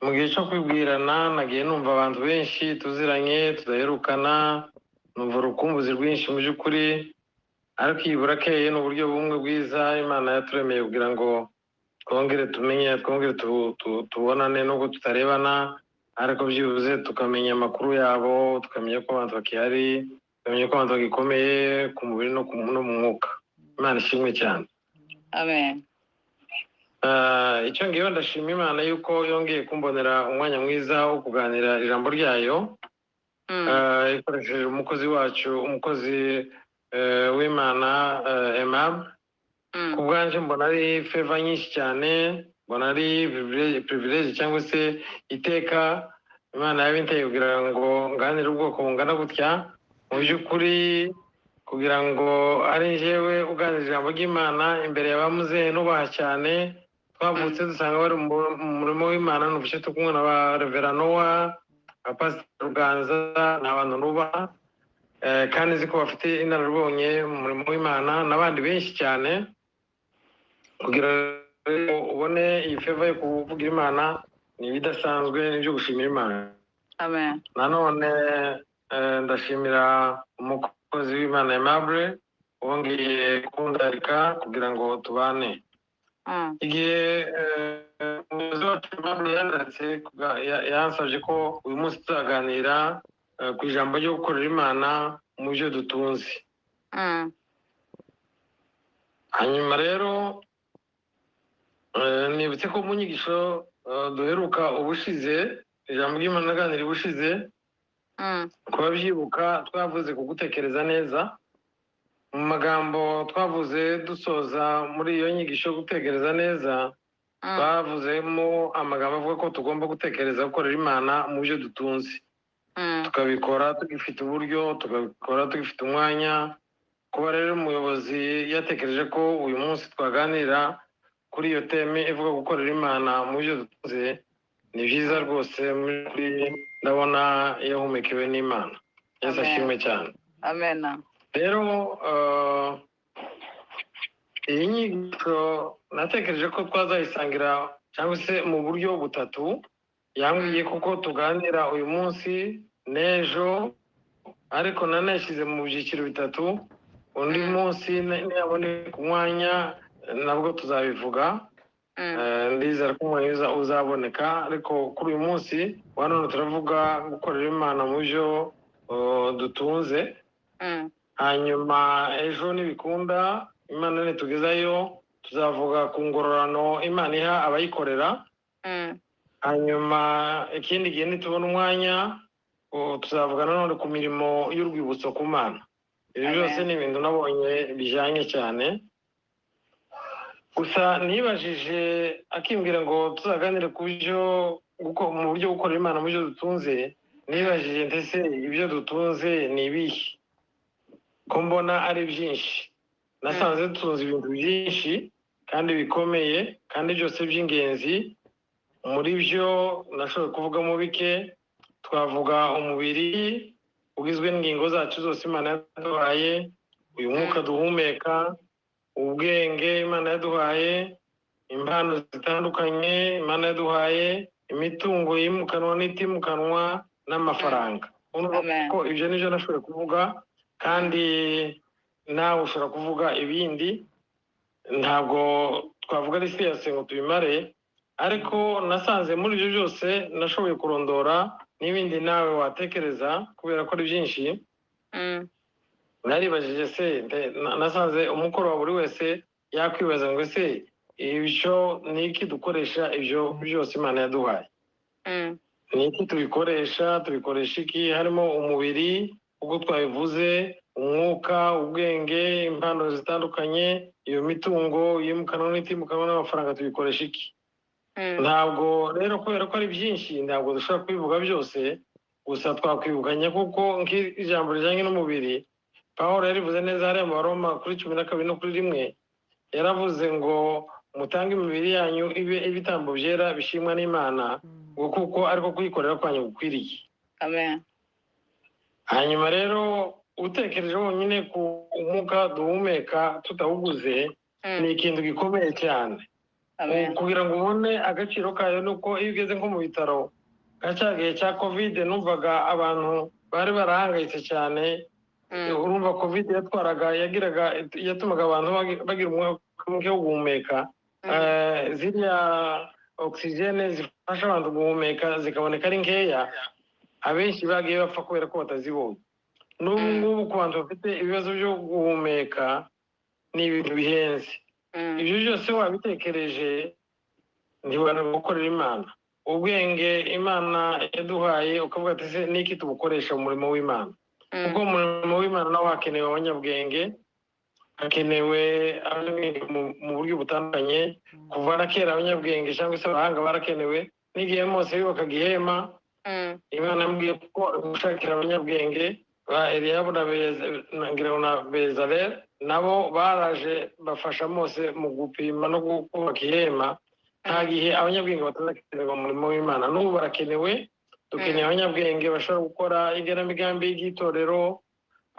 Mu gihe cyo kwibwirana nagiye numva abantu benshi tuziranye tudaherukana, numva urukumbuzi rwinshi mu by'ukuri. Ariko iyi burakeye ni uburyo bumwe bwiza Imana yaturemeye kugira ngo twongere tumenye, twongere tubonane nubwo tutarebana, ariko byibuze tukamenya amakuru yabo, tukamenya ko abantu bakihari, tukamenya ko abantu bagikomeye ku mubiri no mu mwuka. Imana ishimwe cyane. Amen. Icyo ngiyo ndashima Imana yuko yongeye kumbonera umwanya mwiza wo kuganira ijambo ryayo ikoresheje umukozi wacu, umukozi w'Imana, Aimable. Ku bwanje mbona ari faveur nyinshi cyane, mbona ari privilege cyangwa se iteka Imana yabinteye kugira ngo nganire ubwoko bungana gutya. Mu by'ukuri kugira ngo ari njyewe uganira ijambo ry'Imana imbere ya ba muzehe nubaha cyane, twavutse dusanga bari mu murimo w'Imana, numvise turi kumwe na ba Reverend Noah, ba Pastor Ruganza, ni abantu nubaha kandi nzi ko bafite inararibonye mu murimo w'Imana n'abandi benshi cyane. Kugira ngo ubone iyi faveur yo kuvugira Imana ni ibidasanzwe, ni ibyo gushimira Imana. Amen. Nanone ndashimira umukozi w'Imana Aimable wongeye kundarika kugira ngo tubane. Igihe umuyobozi wacu Aimable yanditse yansabye ko uyu munsi tuzaganira ku ijambo ryo gukorera Imana mu byo dutunze. Hanyuma rero nibutse ko mu nyigisho duheruka ubushize, ijambo ry'Imana naganira ubushize, kubabyibuka twavuze ku gutekereza neza. Mu magambo twavuze dusoza muri iyo nyigisho yo gutekereza neza, twavuzemo amagambo avuga ko tugomba gutekereza gukorera Imana mu byo dutunze, tukabikora tugifite uburyo, tukabikora tugifite umwanya. Kuba rero umuyobozi yatekereje ko uyu munsi twaganira kuri iyo thème ivuga gukorera Imana mu byo dutunze, ni byiza rwose. Muri ndabona yahumekewe n'Imana. Yesu Amen. ashimwe cyane. Amen. Rero iyi nyigisho natekereje ko twazayisangira cyangwa se mu buryo butatu. Yambwiye kuko tuganira uyu munsi n'ejo, ariko nanayishyize mu byiciro bitatu. Undi munsi niyaboneka umwanya nabwo tuzabivuga. Ndizera ko umwanya uzaboneka, ariko kuri uyu munsi wa none turavuga gukorera Imana mu byo dutunze. Hanyuma ejo nibikunda, Imana nitugezayo, tuzavuga ku ngororano Imana iha abayikorera. Hanyuma ikindi gihe nitubona umwanya, tuzavuga nanone ku mirimo y'urwibutso ku Mana. Ibi Amen. byose ni ibintu nabonye bijyanye cyane. Gusa nibajije akimbwira ngo tuzaganire ku byo mu buryo gukorera Imana mu byo dutunze, nibajije ndetse ibyo dutunze ni ibihe, ko mbona ari byinshi? Nasanze dutunze ibintu byinshi kandi bikomeye kandi byose by'ingenzi. Muri byo nashoboye kuvugamo bike. Twavuga umubiri ugizwe n'ingingo zacu zose Imana yaduhaye, uyu mwuka duhumeka, ubwenge Imana yaduhaye, impano zitandukanye Imana yaduhaye, imitungo yimukanwa n'itimukanwa n'amafaranga. Urumva Amen. ko ibyo nibyo nashoboye kuvuga, kandi nawe ushobora kuvuga ibindi. Ntabwo twavuga ari siyasi ngo tubimare, ariko nasanze muri ibyo byose nashoboye kurondora n'ibindi nawe watekereza, kubera ko ari byinshi. Naribajije se nasanze umukoro wa buri wese yakwibaza ngo: ese ibyo ni iki dukoresha, ibyo byose Imana yaduhaye? Ni iki tubikoresha, tubikoresha iki? Harimo umubiri ubwo twabivuze, umwuka, ubwenge, impano zitandukanye, iyo mitungo yimukanwa n'itimukanwa n'amafaranga, tubikoresha iki? Ntabwo rero, kubera ko ari byinshi, ntabwo dushobora kubivuga byose. Gusa twakwibukanya kuko nk'ijambo rijyanye n'umubiri, Paul yarivuze neza hariya mu Baroma kuri 12 no kuri 1. Yaravuze ngo: "Mutange imibiri yanyu ibe ibitambo byera bishimwa n'Imana, ngo kuko ariko kuyikorera kwanyu gukwiriye." Amen. Hanyuma rero utekereje wonyine ku mwuka duhumeka tutawuguze, ni ikintu gikomeye cyane. Amen. Kugira ngo ubone agaciro kayo ni uko iyo ugeze nko mu bitaro, nka cya gihe cya COVID, numvaga abantu bari barahangayitse cyane. Urumva COVID yatwaraga, yagiraga, yatumaga abantu bagira umwuka muke wo guhumeka. Ziriya oxygène zifasha abantu guhumeka zikaboneka ari nkeya, abenshi bagiye bapfa kubera ko batazibonye. N'ubu ngubu ku bantu bafite ibibazo byo guhumeka ni ibintu bihenze. Ibyo byose wabitekereje, ntiwananirwa gukorera Imana. Ubwenge Imana yaduhaye, ukavuga ati: "Se niki tubukoresha mu murimo w'Imana?" Kuko mu murimo w'Imana nawo hakenewe abanyabwenge, hakenewe abanyabwenge mu buryo butandukanye. Kuva na kera abanyabwenge cyangwa se abahanga barakenewe. N'igihe Mose yubakaga ihema, Imana yamubwiye ko gushakira abanyabwenge ba Eliyabu na ngira ngo na Bezaleli, nabo baraje bafasha Mose mu gupima no kubaka ihema. Nta gihe abanyabwenge batazakenerwa mu murimo w'Imana, n'ubu barakenewe. Dukeneye abanyabwenge bashobora gukora igenamigambi ry'itorero,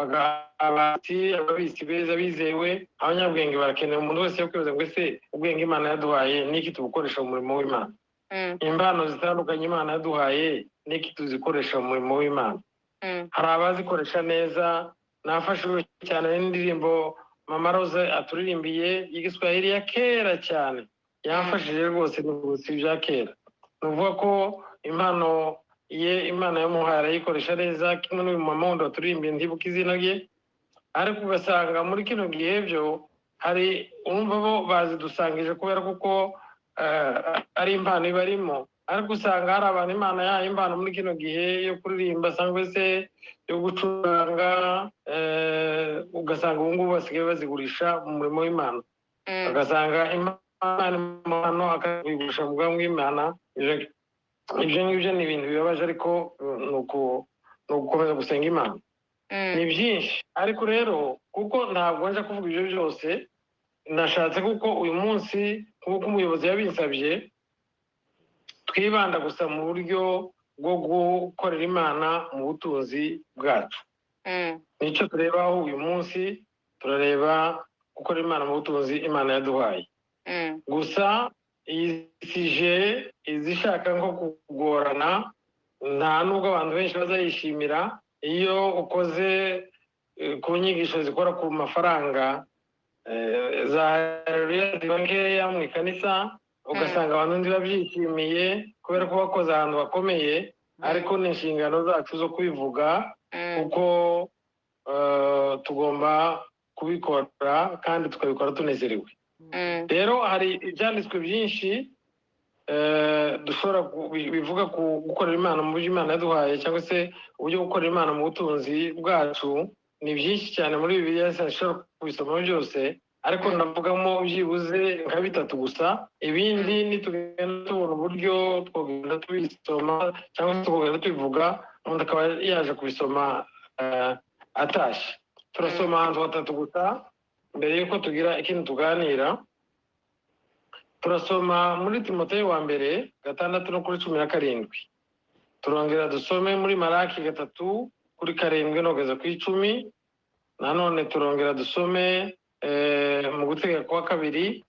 ababitsi, ababitsi beza bizewe. Abanyabwenge barakenewe. Umuntu wese yo kwibaza ngo: "Ese ubwenge Imana yaduhaye niki tubukoresha mu murimo w'Imana? Impano zitandukanye Imana yaduhaye niki tuzikoresha mu murimo w'Imana?" Hari abazikoresha neza. Nafashijwe cyane n'indirimbo Mama Rose aturirimbiye y'Igiswahili ya kera cyane, yamfashije rwose, nibutse ibya kera. Ni ukuvuga ko impano ye Imana yamuhaye arayikoresha neza, kimwe n'uyu mama wundi waturirimbiye, ntibuka izina rye. Ariko ugasanga muri kino gihe byo hari, urumva bo bazidusangije kubera kuko ari impano ibarimo, ariko usanga hari abantu Imana yahaye impano muri kino gihe yo kuririmba cyangwa se yo gucuranga, ugasanga ubu ngubu basigaye bazigurisha mu murimo w'Imana. Ugasanga impano akayigurisha mu bwami bw'Imana. Ibyo ngibyo ni ibintu bibabaje, ariko ni ugukomeza gusenga Imana. Ni byinshi, ariko rero kuko ntabwo nje kuvuga ibyo byose, nashatse kuko uyu munsi, nk'uko umuyobozi yabinsabye, twibanda gusa mu buryo bwo gukorera Imana mu butunzi bwacu. Nicyo turebaho uyu munsi, turareba gukorera Imana mu butunzi Imana yaduhaye. Gusa iyi sujet izishaka nko kugorana, nta nubwo abantu benshi bazayishimira. Iyo ukoze ku nyigisho zikora ku mafaranga, za haleluya ziba nkeya mu ikanisa, ugasanga abantu ntibabyishimiye kubera ko bakoze ahantu hakomeye. Ariko ni inshingano zacu zo kubivuga, kuko tugomba kubikora kandi tukabikora tunezerewe. Rero hari ibyanditswe byinshi dushobora bivuga ku gukorera Imana mu buryo Imana yaduhaye, cyangwa se uburyo bwo gukorera Imana mu butunzi bwacu. Ni byinshi cyane muri Bibiliya, sinshobora kubisoma byose, ariko ndavugamo byibuze nka bitatu gusa. Ibindi nitugenda tubona uburyo twagenda tubisoma cyangwa se tukagenda tubivuga, umuntu akaba yaje kubisoma atashye. Turasoma ahantu hatatu gusa mbere y'uko tugira ikindi tuganira. Turasoma muri Timoteyo wa mbere 6 no kuri 17, turongera dusome muri Maraki 3 kuri 7 no kugeza ku 10, nanone turongera dusome mu Gutegeka kwa kabiri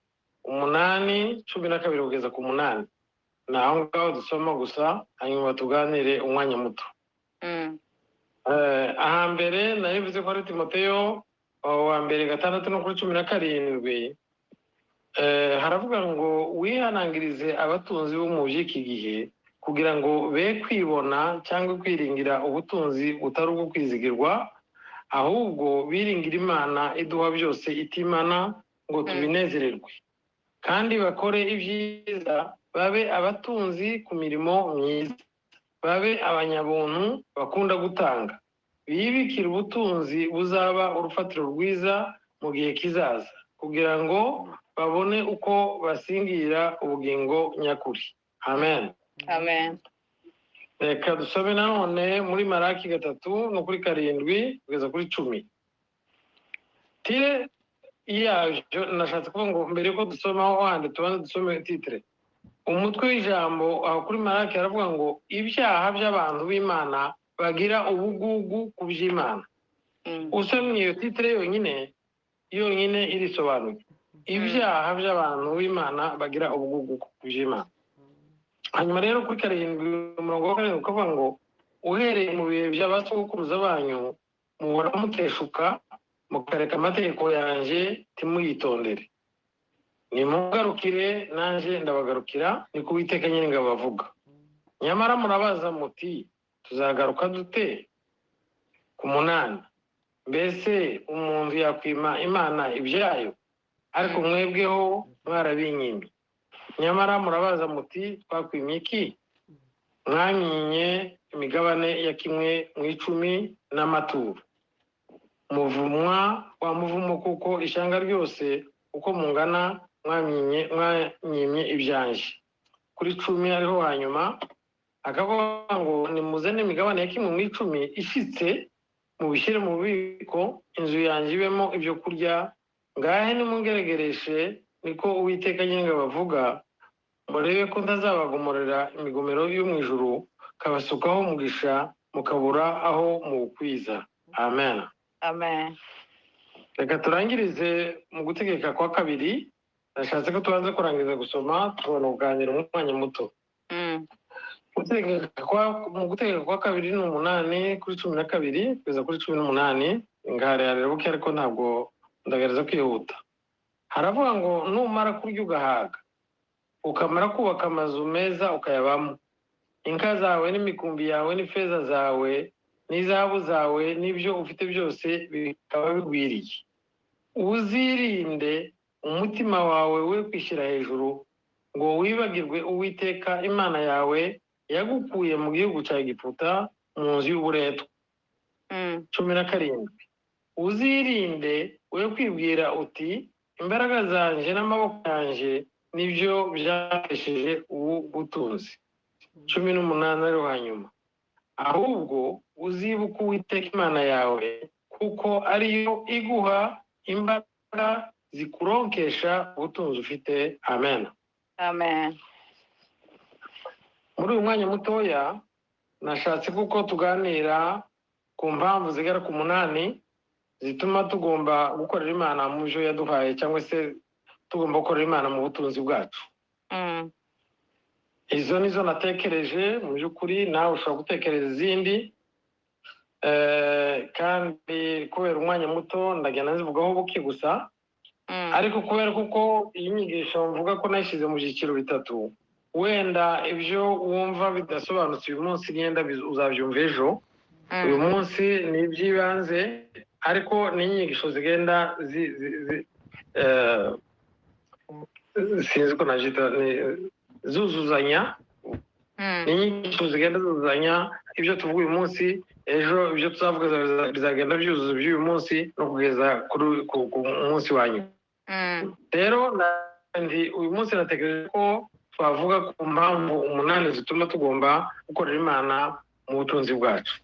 8 12 kugeza ku 8. Ni aho ngaho dusoma gusa, hanyuma tuganire umwanya muto. Ahambere nari ko ari Timoteyo wa mbere 6 no kuri 17. Haravuga ngo: "Wihanangirize abatunzi bo mu by'iki gihe, kugira ngo be kwibona cyangwa kwiringira ubutunzi butari ubwo kwizigirwa, ahubwo biringira Imana iduha byose itimana ngo tubinezererwe, kandi bakore ibyiza, babe abatunzi ku mirimo myiza, babe abanyabuntu bakunda gutanga, bibikire ubutunzi buzaba urufatiro rwiza mu gihe kizaza, kugira ngo babone uko basingira ubugingo nyakuri." Amen. Amen. Reka dusome nanone muri Maraki 3 no kuri 7 kugeza kuri 10. Titre yabyo, nashatse kuvuga ngo mbere yuko dusomaho handi tubanze dusome titre, umutwe w'ijambo. Aho kuri Maraki aravuga ngo: "Ibyaha by'abantu b'Imana bagira ubugugu ku by'Imana." Usomye iyo titre yonyine yonyine irisobanuye. Ibyaha by'abantu b'Imana bagira ubugugu ku by'Imana. Hanyuma rero kuri 7, umurongo wa 7 ukavuga ngo uhereye mu bihe by'abasogokuruza banyu muhora muteshuka mukareka amategeko yanjye timuyitondere. Nimugarukire nanjye ndabagarukira, niko Uwiteka Nyiringabo avuga. Nyamara murabaza muti tuzagaruka dute? Ku 8, mbese umuntu yakwima Imana ibyayo? Ariko mwebweho mwarabinyimye. Nyamara murabaza muti twakwimye iki? Mwanyimye imigabane ya kimwe mu 10 n'amaturo. Muvumwa wa muvumo, kuko ishyanga ryose uko mungana mwanyimye ibyanjye. Kuri 10 ariho hanyuma akavuga ngo nimuzane imigabane ya kimwe mu 10 ishyitse, mubishyire mu bubiko, inzu yanjye ibemo ibyo kurya. Ngahe nimungeregereshe, niko Uwiteka Nyiringabo avuga, murebe ko ntazabagomorera imigomero yo mu ijuru, kabasukaho umugisha mukabura aho muwukwiza. Amen. Amen. Reka turangirize mu gutegeka kwa kabiri. Nashatse ko tubanza kurangiza gusoma tubona kuganira umwanya muto. Mu gutegeka kwa kabiri ni 8 kuri 12 kugeza kuri 18. Ngaharerera buke ariko ntabwo ndagereza kwihuta. Haravuga ngo numara kurya ugahaga, ukamara kubaka amazu meza ukayabamo, inka zawe n'imikumbi yawe n'ifeza zawe n'izahabu zawe n'ibyo ufite byose bikaba bigwiriye, uzirinde umutima wawe we kwishyira hejuru ngo wibagirwe Uwiteka Imana yawe yagukuye mu gihugu cya Egiputa mu nzu y'uburetwa. 17, uzirinde we kwibwira uti imbaraga zanjye n'amaboko yanjye nibyo byapesheje ubu butunzi. 18 ariho hanyuma, ahubwo uzibuka Uwiteka Imana yawe, kuko ariyo iguha imbaraga zikuronkesha ubutunzi ufite. Amen. Amen. Muri uyu mwanya mutoya nashatse kuko tuganira ku mpamvu zigera ku 8 zituma tugomba gukorera Imana mu byo yaduhaye, cyangwa se tugomba gukorera Imana mu butunzi bwacu. Izo nizo natekereje mu by'ukuri, nawe ushobora gutekereza izindi. Kandi kubera umwanya muto ndagenda nzivugaho buke gusa. Ariko kubera kuko iyi nyigisho mvuga ko nayishyize mu byiciro 3, wenda ibyo wumva bidasobanutse uyu munsi ngenda uzabyumva ejo. Uyu munsi ni iby'ibanze, ariko ni inyigisho zigenda sinzi ko nabyita, zuzuzanya. Ni inyigisho zigenda zuzuzanya ibyo tuvuga uyu munsi, ejo ibyo tuzavuga bizagenda byuzuza iby'uyu munsi no kugeza ku munsi wa nyuma. Rero uyu munsi natekereje ko twavuga ku mpamvu 8 zituma tugomba gukorera Imana mu butunzi bwacu.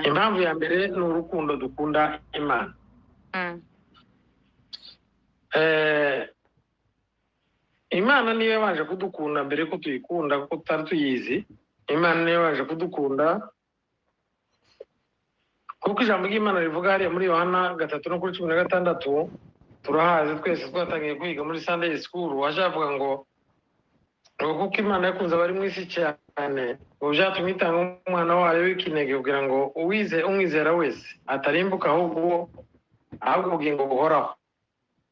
Impamvu ya mbere ni urukundo dukunda Imana. Imana niyo yabanje kudukunda mbere ko tuyikunda, kuko tutari tuyizi. Imana niyo yabanje kudukunda, kuko ijambo ry'Imana rivuga hariya muri Yohana 3 no kuri 16, turahazi twese, twatangiye kwiga muri Sunday school. Waje avuga ngo kuko Imana yakunze abari mu isi cyane, ngo byatumye itanga umwana wayo w'ikinege kugira ngo uwize umwizera wese atarimbuka ahubwo ahabwe ubugingo buhoraho.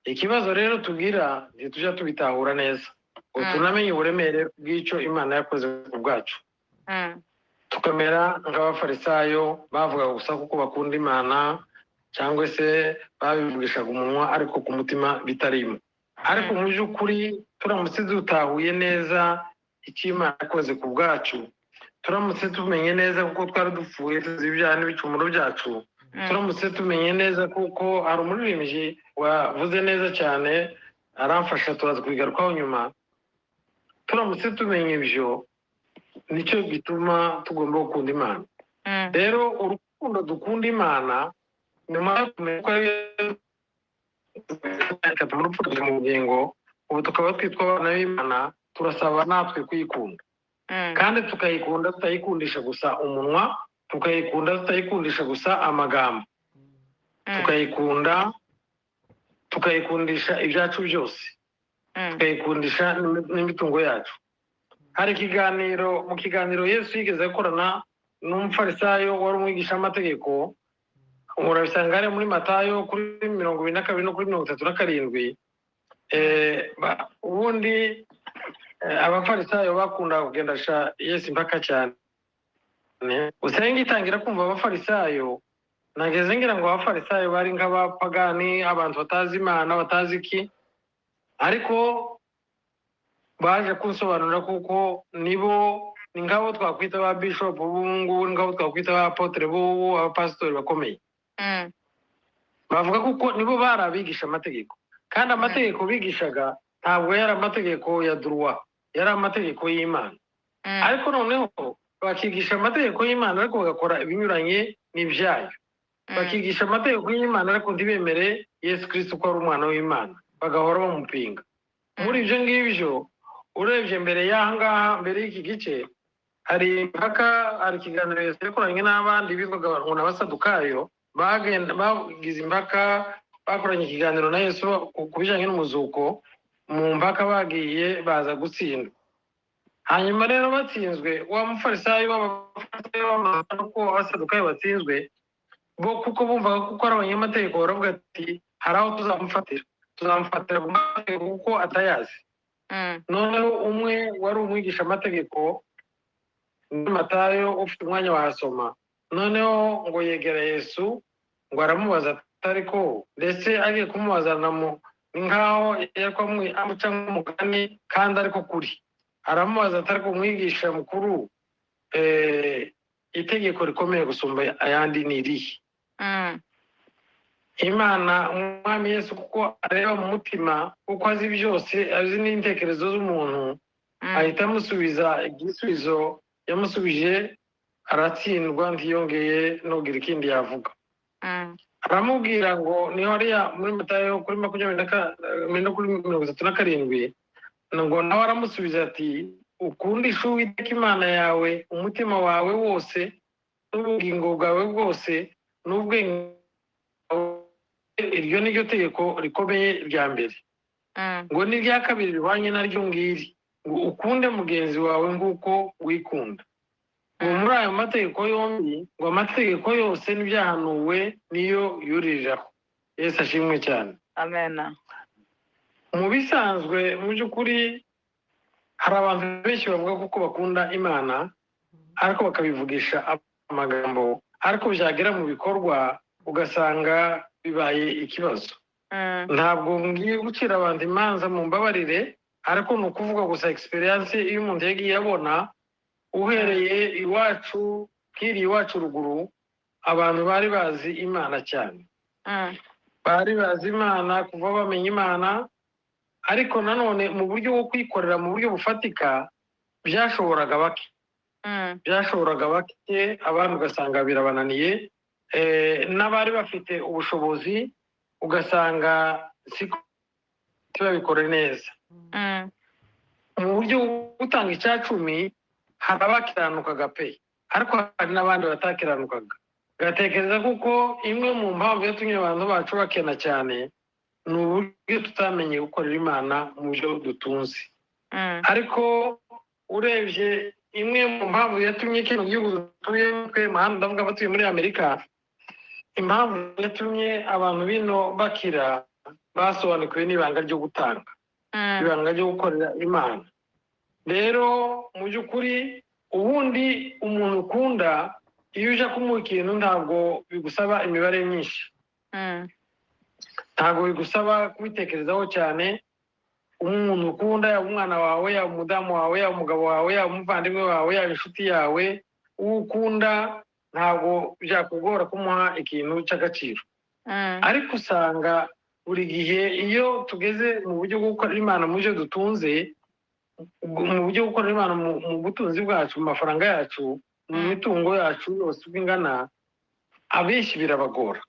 Ikibazo rero tugira, ntitujya tubitahura neza ngo tunamenye uburemere bw'icyo Imana yakoze ku bwacu, tukamera nk'abafarisayo bavuga gusa kuko bakunda Imana, cyangwa se babivugishaga umunwa ariko ku mutima bitarimo. Ariko mu by'ukuri turamutse dutahuye neza icyo Imana yakoze ku bwacu, turamutse tumenye neza kuko twari dupfuye tuzi ibyaha n'ibicumuro byacu, turamutse tumenye neza kuko hari umuririmbyi wavuze neza cyane aramfasha, turaza kubigarukaho nyuma. Turamutse tumenye ibyo, nicyo gituma tugomba gukunda Imana. Rero urukundo dukunda Imana nyuma yo kumenya ko mu rupfu mu bugingo, ubu tukaba twitwa abana b'Imana, turasaba natwe kuyikunda. Kandi tukayikunda tutayikundisha gusa umunwa, tukayikunda tutayikundisha gusa amagambo, tukayikunda Tukayikundisha ibyacu byose, tukayikundisha n'imitungo yacu. Hari ikiganiro, mu kiganiro Yesu yigeze gukorana n'umufarisayo wari umwigisha w'amategeko, urabisanga hariya muri Matayo kuri 22 no kuri 37. Ubundi abafarisayo bakunda kugendasha Yesu impaka cyane. Usanga itangira kumva abafarisayo, nageze ngira ngo abafarisayo bari nk'abapagani, abantu batazi Imana, batazi iki, ariko baje kunsobanurira kuko nibo ni nk'abo twakwita ba bishop b'ubu ngubu, ni nk'abo twakwita ba apotre b'ubu, abapasitori bakomeye. Bavuga kuko nibo bari abigisha amategeko, kandi amategeko bigishaga ntabwo yari amategeko ya droit, yari amategeko y'Imana. Ariko noneho bakigisha amategeko y'Imana, ariko bagakora ibinyuranye n'ibyayo. Bakigisha amategeko y'Imana, ariko ntibemere Yesu Kristo ko ari umwana w'Imana, bagahora bamupinga. Muri ibyo ngibyo, urebye mbere y'aha ngaha, mbere y'iki gice, hari impaka, hari ikiganiro Yesu yakoranye n'abandi bitwaga ngo ni abasadukayo. Bagenda bagize impaka, bakoranye ikiganiro na Yesu ku bijyanye n'umuzuko. Mu mpaka bagiye baza gutsindwa. Hanyuma rero batsinzwe, wa mufarisayo, b'abafarisayo bamaze ko abasadukayo batsinzwe, bo kuko bumvaga kuko ari abanyamategeko, baravuga ati: "Hari aho tuzamufatira, tuzamufatira ku mategeko kuko atayazi." Noneho umwe wari umwigisha amategeko ni Matayo, ufite umwanya wahasoma, noneho ngo yegera Yesu, ngo aramubaza ati, ariko ndetse agiye kumubaza ni nkaho yari amuca nk'umugani kandi ariko kuri, aramubaza ati: "Ariko umwigisha mukuru, itegeko rikomeye gusumba ayandi ni irihe?" Imana, umwami Yesu, kuko areba mu mutima, kuko azi byose, azi n'intekerezo z'umuntu, ahita amusubiza igisubizo yamusubije, aratsindwa, ntiyongeye no kugira ikindi yavuga. Aramubwira ngo, niho hariya muri Matayo kuri makumyabiri no kuri 37, ngo nawe aramusubiza ati: "Ukundisha Uwiteka Imana yawe umutima wawe wose n'ubugingo bwawe bwose n'ubwenge bwawe. Iryo ni ryo tegeko rikomeye rya mbere." Ngo n'irya kabiri rihwanye naryo ngiri, ngo ukunde mugenzi wawe nk'uko wikunda. Ngo muri ayo mategeko yombi, ngo amategeko yose n'ibyahanuwe niyo yuririraho. Yesu ashimwe cyane. Amen. Mu bisanzwe, mu by'ukuri, hari abantu benshi bavuga kuko bakunda Imana, ariko bakabivugisha amagambo, ariko byagera mu bikorwa ugasanga bibaye ikibazo. Ntabwo ngiye gucira abantu imanza, mu mbabarire, ariko ni ukuvuga gusa experience iyo umuntu yagiye abona. Uhereye iwacu, nk'iri iwacu ruguru, abantu bari bazi Imana cyane. Bari bazi Imana kuva bamenya Imana, ariko nanone mu buryo bwo kwikorera mu buryo bufatika byashoboraga bake. Byashoboraga bake, abandi ugasanga birabananiye. N'abari bafite ubushobozi ugasanga siko babikore neza. Mu buryo bwo gutanga icyacumi, hari abakiranukaga pe, ariko hari n'abandi batakiranukaga. Gatekereza kuko imwe mu mpamvu yatumye abantu bacu bakena cyane ni uburyo tutamenye gukorera Imana mu byo dutunze. Ariko urebye, imwe mu mpamvu yatumye kino gihugu dutuyemo twe, hano ndavuga abatuye muri Amerika, impamvu yatumye abantu bino bakira, basobanukiwe n'ibanga ryo gutanga, ibanga ryo gukorera Imana. Rero mu by'ukuri, ubundi umuntu ukunda, iyo uje kumuha ikintu, ntabwo bigusaba imibare myinshi, ntabwo bigusaba kubitekerezaho cyane. Umuntu ukunda, yaba umwana wawe, yaba umudamu wawe, yaba umugabo wawe, yaba umuvandimwe wawe, yaba inshuti yawe, uwo ukunda, ntabwo byakugora kumuha ikintu cy'agaciro. Ariko usanga buri gihe iyo tugeze mu buryo bwo gukorera Imana mu byo dutunze, mu buryo bwo gukorera Imana mu butunzi bwacu, mu mafaranga yacu, mu mitungo yacu yose uko ingana, abenshi birabagora,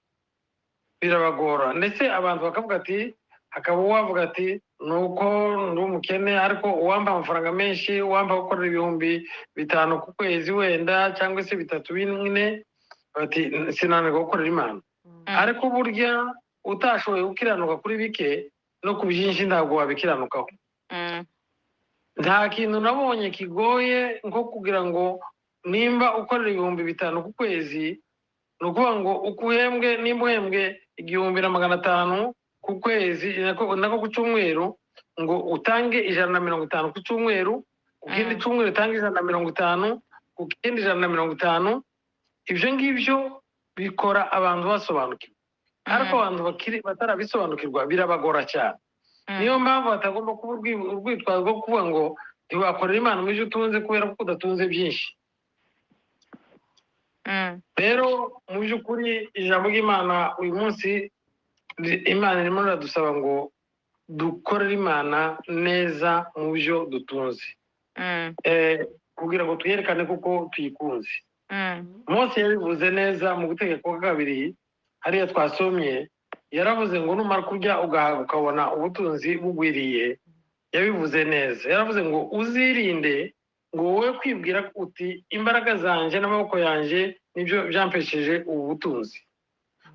birabagora. Ndetse abantu bakavuga ati, hakaba uwavuga ati: "Ni uko ndi umukene, ariko uwampa amafaranga menshi, uwampa gukorera 5000 ku kwezi wenda, cyangwa se bitatu, bine," bati: "Sinanirwa gukorera Imana." Ariko burya Utashoboye gukiranuka kuri bike, no ku byinshi ntabwo wabikiranukaho. Nta kintu nabonye kigoye nko kugira ngo nimba ukorera 5000 ku kwezi, ni ukuvuga ngo uko uhembwe, nimba uhembwe 1500 ku kwezi, nako ku cyumweru, ngo utange 150 ku cyumweru, ku kindi cyumweru utange 150, ku kindi 150. Ibyo ngibyo bikora abantu basobanukiwe, ariko abantu batarabisobanukirwa birabagora cyane. Niyo mpamvu batagomba kuba urwitwazo rwo kuvuga ngo ntiwakorera Imana mu byo utunze kubera ko udatunze byinshi. Rero mu by'ukuri ijambo ry'Imana uyu munsi, Imana irimo iradusaba ngo dukorere Imana neza mu byo dutunze, kugira ngo tuyerekane kuko tuyikunze. Mose yabivuze neza mu gutegeka kwa kabiri hariya twasomye, yaravuze ngo numara kurya ugahaga ukabona ubutunzi bugwiriye. Yabivuze neza, yaravuze ngo uzirinde ngo wowe kwibwira uti imbaraga zanjye n'amaboko yanjye nibyo byampesheje ubu butunzi,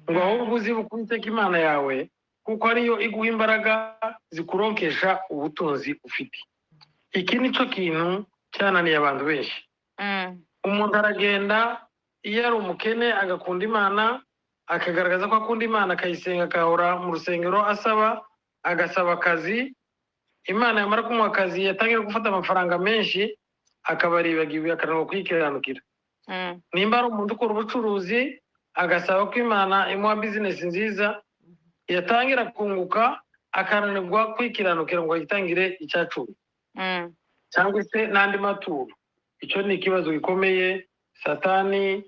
ngo ahubwo uzibuke Uwiteka Imana yawe, kuko ariyo iguha imbaraga zikuronkesha ubutunzi ufite. Iki nicyo kintu cyananiye abantu benshi. Umuntu aragenda iyo ari umukene agakunda Imana, akagaragaza ko akunda Imana, akayisenga, akahora mu rusengero asaba, agasaba akazi. Imana yamara kumuha akazi, yatangira gufata amafaranga menshi, akaba aribagiwe, akananirwa kuyikiranukira. Nimba ari umuntu ukora ubucuruzi, agasaba ko Imana imuha bizinesi nziza, yatangira kunguka akananirwa kwikiranukira ngo ayitangire 10 cyangwa se n'andi maturo. Icyo ni ikibazo gikomeye. Satani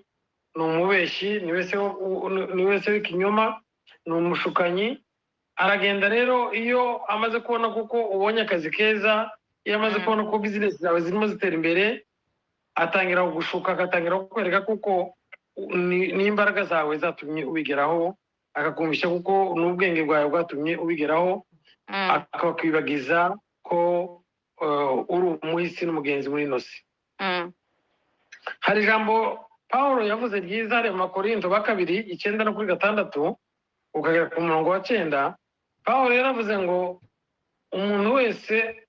ni umubeshyi, ni wese w'ikinyoma, ni umushukanyi. Aragenda rero iyo amaze kubona kuko ubonye akazi keza, iyo amaze kubona ko bizinesi zawe zirimo zitera imbere, atangira kugushuka, agatangira kukwereka kuko n'imbaraga zawe zatumye ubigeraho, akakumvisha kuko n'ubwenge bwawe bwatumye ubigeraho, akakwibagiza ko uri umuhisi n'umugenzi muri ino si. Hari ijambo Paul yavuze ryiza hariya mu Bakorinto ba kabiri 9 no kuri 6 ukagera ku murongo wa 9. Paul yaravuze ngo umuntu wese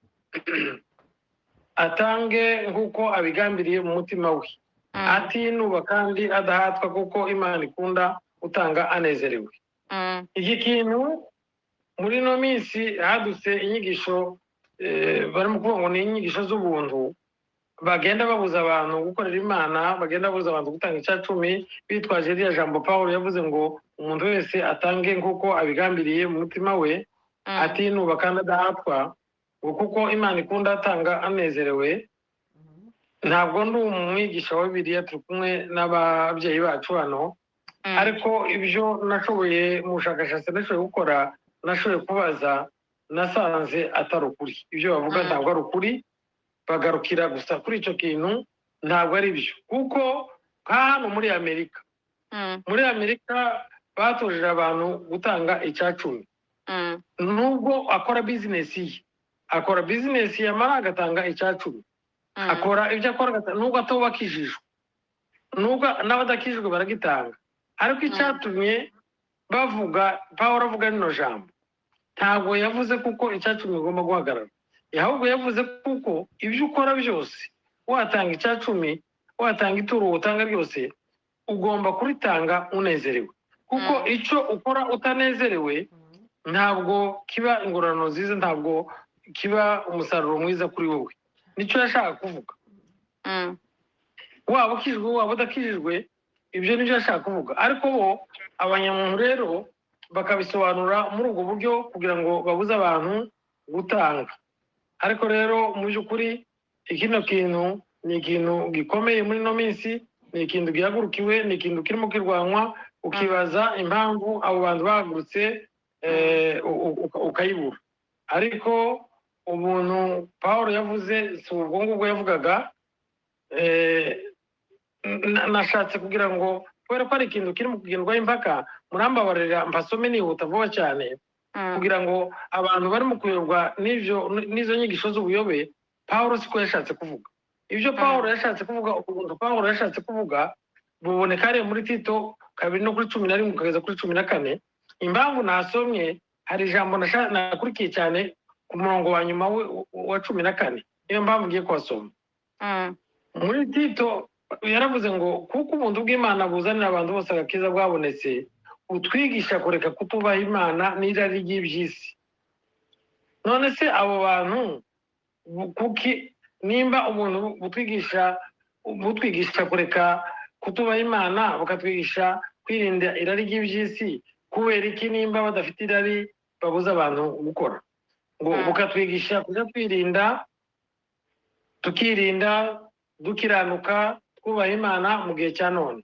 atange nk'uko abigambiriye mu mutima we, atinuba kandi adahatwa, kuko Imana ikunda utanga anezerewe. Iki kintu muri ino minsi hadutse inyigisho, barimo kuvuga ngo ni inyigisho z'ubuntu, bagenda babuza abantu gukorera Imana, bagenda babuza abantu gutanga 10, bitwaje ririya jambo Paul yavuze ngo umuntu wese atange nk'uko abigambiriye mu mutima we, atinuba kandi adahatwa, ngo kuko Imana ikunda atanga anezerewe. Ntabwo ndi umwigisha wa Bibiliya, turi kumwe n'ababyeyi bacu hano, ariko ibyo nashoboye mu bushakashatsi nashoboye gukora, nashoboye kubaza, nasanze atari ukuri. Ibyo bavuga ntabwo ari ukuri, bagarukira gusa kuri icyo kintu, ntabwo ari byo. Kuko nka hano muri Amerika, muri Amerika batojeje abantu gutanga 10. Nubwo akora bizinesi ye, akora bizinesi yamara agatanga 10. Akora ibyo akora, nubwo atubakijijwe, nubwo n'abadakijijwe baragitanga. Ariko icyatumye bavuga, Paul avuga rino jambo, ntabwo yavuze kuko 10 igomba guhagarara, ahubwo yavuze kuko ibyo ukora byose, watanga 10, watanga ituro, utanga byose, ugomba kuritanga unezerewe. Kuko icyo ukora utanezerewe ntabwo kiba ingororano nziza, ntabwo kiba umusaruro mwiza kuri wowe. Nicyo yashaka kuvuga. Waba ukijijwe, waba udakijijwe, ibyo nibyo yashaka kuvuga. Ariko bo abanyamuntu rero bakabisobanura muri ubwo buryo kugira ngo babuze abantu gutanga. Ariko rero mu by'ukuri kino kintu ni ikintu gikomeye muri ino minsi, ni ikintu gihagurukiwe, ni ikintu kirimo kirwanywa, ukibaza impamvu abo bantu bahagurutse, ukayibura. Ariko ubuntu Paul yavuze si ubwo ngubwo yavugaga. Nashatse kugira ngo kubera ko ari ikintu kirimo kugendwaho impaka, murambabarira mbasome nihuta vuba cyane, kugira ngo abantu barimo kuyoborwa n'izo nyigisho z'ubuyobe. Paul siko yashatse kuvuga. Ibyo Paul yashatse kuvuga, ubuntu Paul yashatse kuvuga buboneka hariya muri Tito 2 no kuri 11 ukageza kuri 14. Impamvu nasomye, hari ijambo nakurikiye cyane ku murongo wa nyuma wa 14, niyo mpamvu ngiye kuhasoma. Muri Tito yaravuze ngo kuko ubuntu bw'Imana buzanira abantu bose agakiza bwabonetse, utwigisha kureka kutubaha Imana n'irari ry'iby'isi. None se abo bantu kuki nimba ubuntu butwigisha kureka kutubaha Imana, bukatwigisha kwirinda irari ry'iby'isi, kubera iki nimba badafite irari babuza abantu gukora? Ngo bukatwigisha kujya twirinda, tukirinda, dukiranuka, twubaha Imana mu gihe cya none.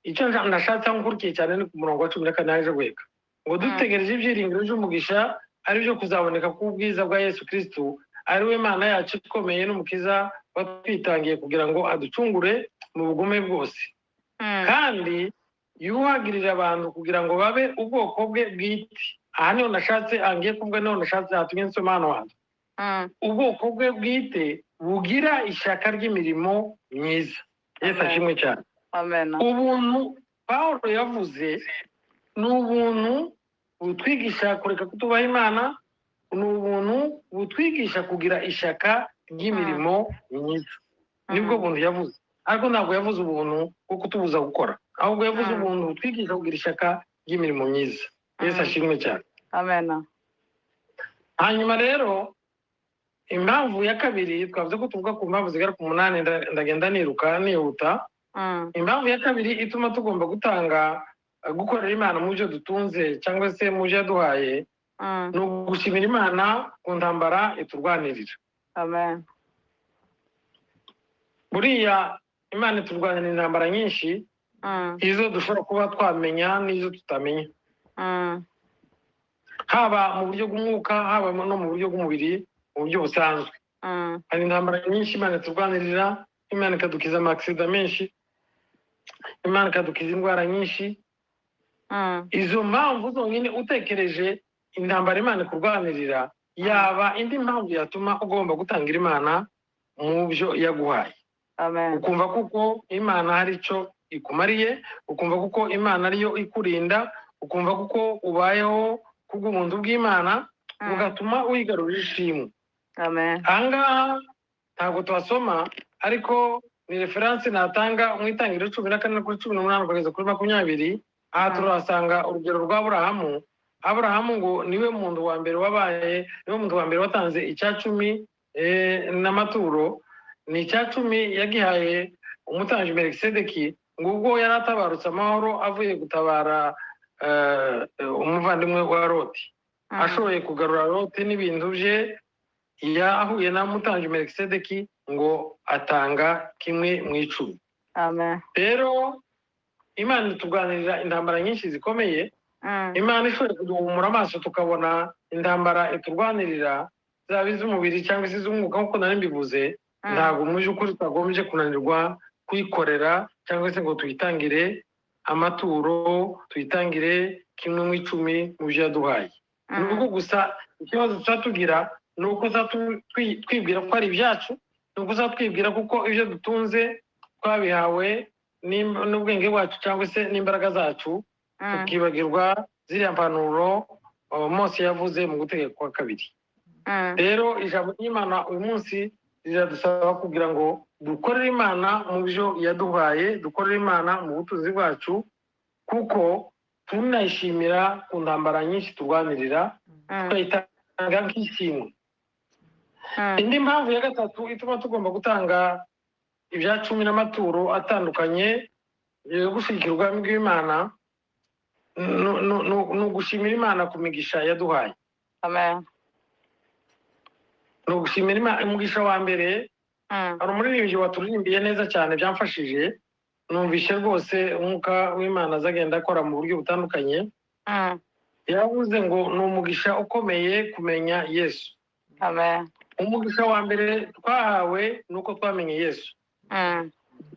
Icyo nashatse aho nkurikiye cyane ni ku murongo wa 14 yaje guheka ngo dutegereje ibyiringiro by'umugisha, ari byo kuzaboneka k'ubwiza bwa Yesu Kristo, ari we Mana yacu ikomeye n'Umukiza watwitangiye kugira ngo aducungure mu bugome bwose, kandi yuhagirira abantu kugira ngo babe ubwoko bwe bwite. Aha niho nashatse, angiye kuvuga, niho nashatse hatumye nsoma hano hantu. Ubwoko bwe bwite bugira ishyaka ry'imirimo myiza. Yesu Amen. ashimwe cyane. Amen. Ubuntu Pawulo yavuze ni ubuntu butwigisha kureka kutubaha Imana, ni ubuntu butwigisha kugira ishyaka ry'imirimo myiza. Nibwo buntu yavuze, ariko ntabwo yavuze ubuntu bwo kutubuza gukora, ahubwo yavuze ubuntu butwigisha kugira ishyaka ry'imirimo myiza. Yesu ashimwe cyane. Amen. Hanyuma rero impamvu ya kabiri, twavuze ko tuvuga ku mpamvu zigera ku 8, ndagenda niruka nihuta. Impamvu ya kabiri ituma tugomba gutanga, gukorera Imana mu byo dutunze cyangwa se mu byo yaduhaye, ni ugushimira Imana ku ntambara iturwanirira. Amen. Buriya Imana iturwanira intambara nyinshi, izo dushobora kuba twamenya n'izo tutamenya, haba mu buryo bw'umwuka, haba no mu buryo bw'umubiri, mu buryo busanzwe. Hari intambara nyinshi Imana iturwanirira, Imana ikadukiza amakisida menshi, Imana ikadukiza indwara nyinshi. Izo mpamvu zonyine utekereje intambara Imana ikurwanirira, yaba indi mpamvu yatuma ugomba gutangira Imana mu byo yaguhaye. Amen. Ukumva kuko Imana hari icyo ikumariye, ukumva kuko Imana ariyo ikurinda, ukumva kuko ubayeho kubw'ubuntu bw'Imana, bugatuma wigarurira ishimwe. Amen. Ahangaha ntabwo tuhasoma, ariko ni referanse natanga mu Itangiriro 14 kuri 18 kugeza kuri 20. Aha turahasanga urugero rwa Aburahamu. Aburahamu ngo niwe muntu wa mbere wabaye, niwe muntu wa mbere watanze icya cumi n'amaturo. Ni icya cumi yagihaye umutambyi Melikisedeki, ngo ubwo yari atabarutse amahoro avuye gutabara umuvandimwe wa Loti, ashoboye kugarura Loti n'ibintu bye, yahuye na mutambyi Melikisedeki ngo atanga kimwe mu 10. Amen. Rero Imana ituganirira intambara nyinshi zikomeye. Imana ishoboye kuduhumura amaso tukabona intambara iturwanirira, zaba iz'umubiri cyangwa se iz'umwuka, nk'uko nari mbivuze, ntabwo mu by'ukuri twagombye kunanirwa kuyikorera cyangwa se ngo tuyitangire amaturo, tuyitangire kimwe mu 10 mu byo yaduhaye. Ni uko gusa ikibazo tuba tugira ni uko tuba twibwira ko ari ibyacu, ni uko tuba twibwira kuko ibyo dutunze twabihawe n'ubwenge bwacu cyangwa se n'imbaraga zacu, tukibagirwa ziriya mpanuro Mose yavuze mu gutegeka kwa kabiri. Rero ijambo ry'Imana uyu munsi riradusaba kugira ngo dukorere Imana mu byo yaduhaye, dukorere Imana mu butunzi bwacu, kuko tunayishimira ku ntambara nyinshi turwanirira, tukayitanga nk'ishimwe. Indi mpamvu ya gatatu ituma tugomba gutanga ibya cumi n'amaturo atandukanye yo gushyigikira ubwami bw'Imana ni ugushimira Imana ku migisha yaduhaye. Amen. Ni ugushimira Imana. Umugisha wa mbere, hari umuririmbyi waturirimbiye neza cyane, byamfashije, numvishe rwose umwuka w'Imana azagenda akora mu buryo butandukanye. Yavuze ngo ni umugisha ukomeye kumenya Yesu. Amen. Umugisha wa mbere twahawe ni uko twamenye Yesu.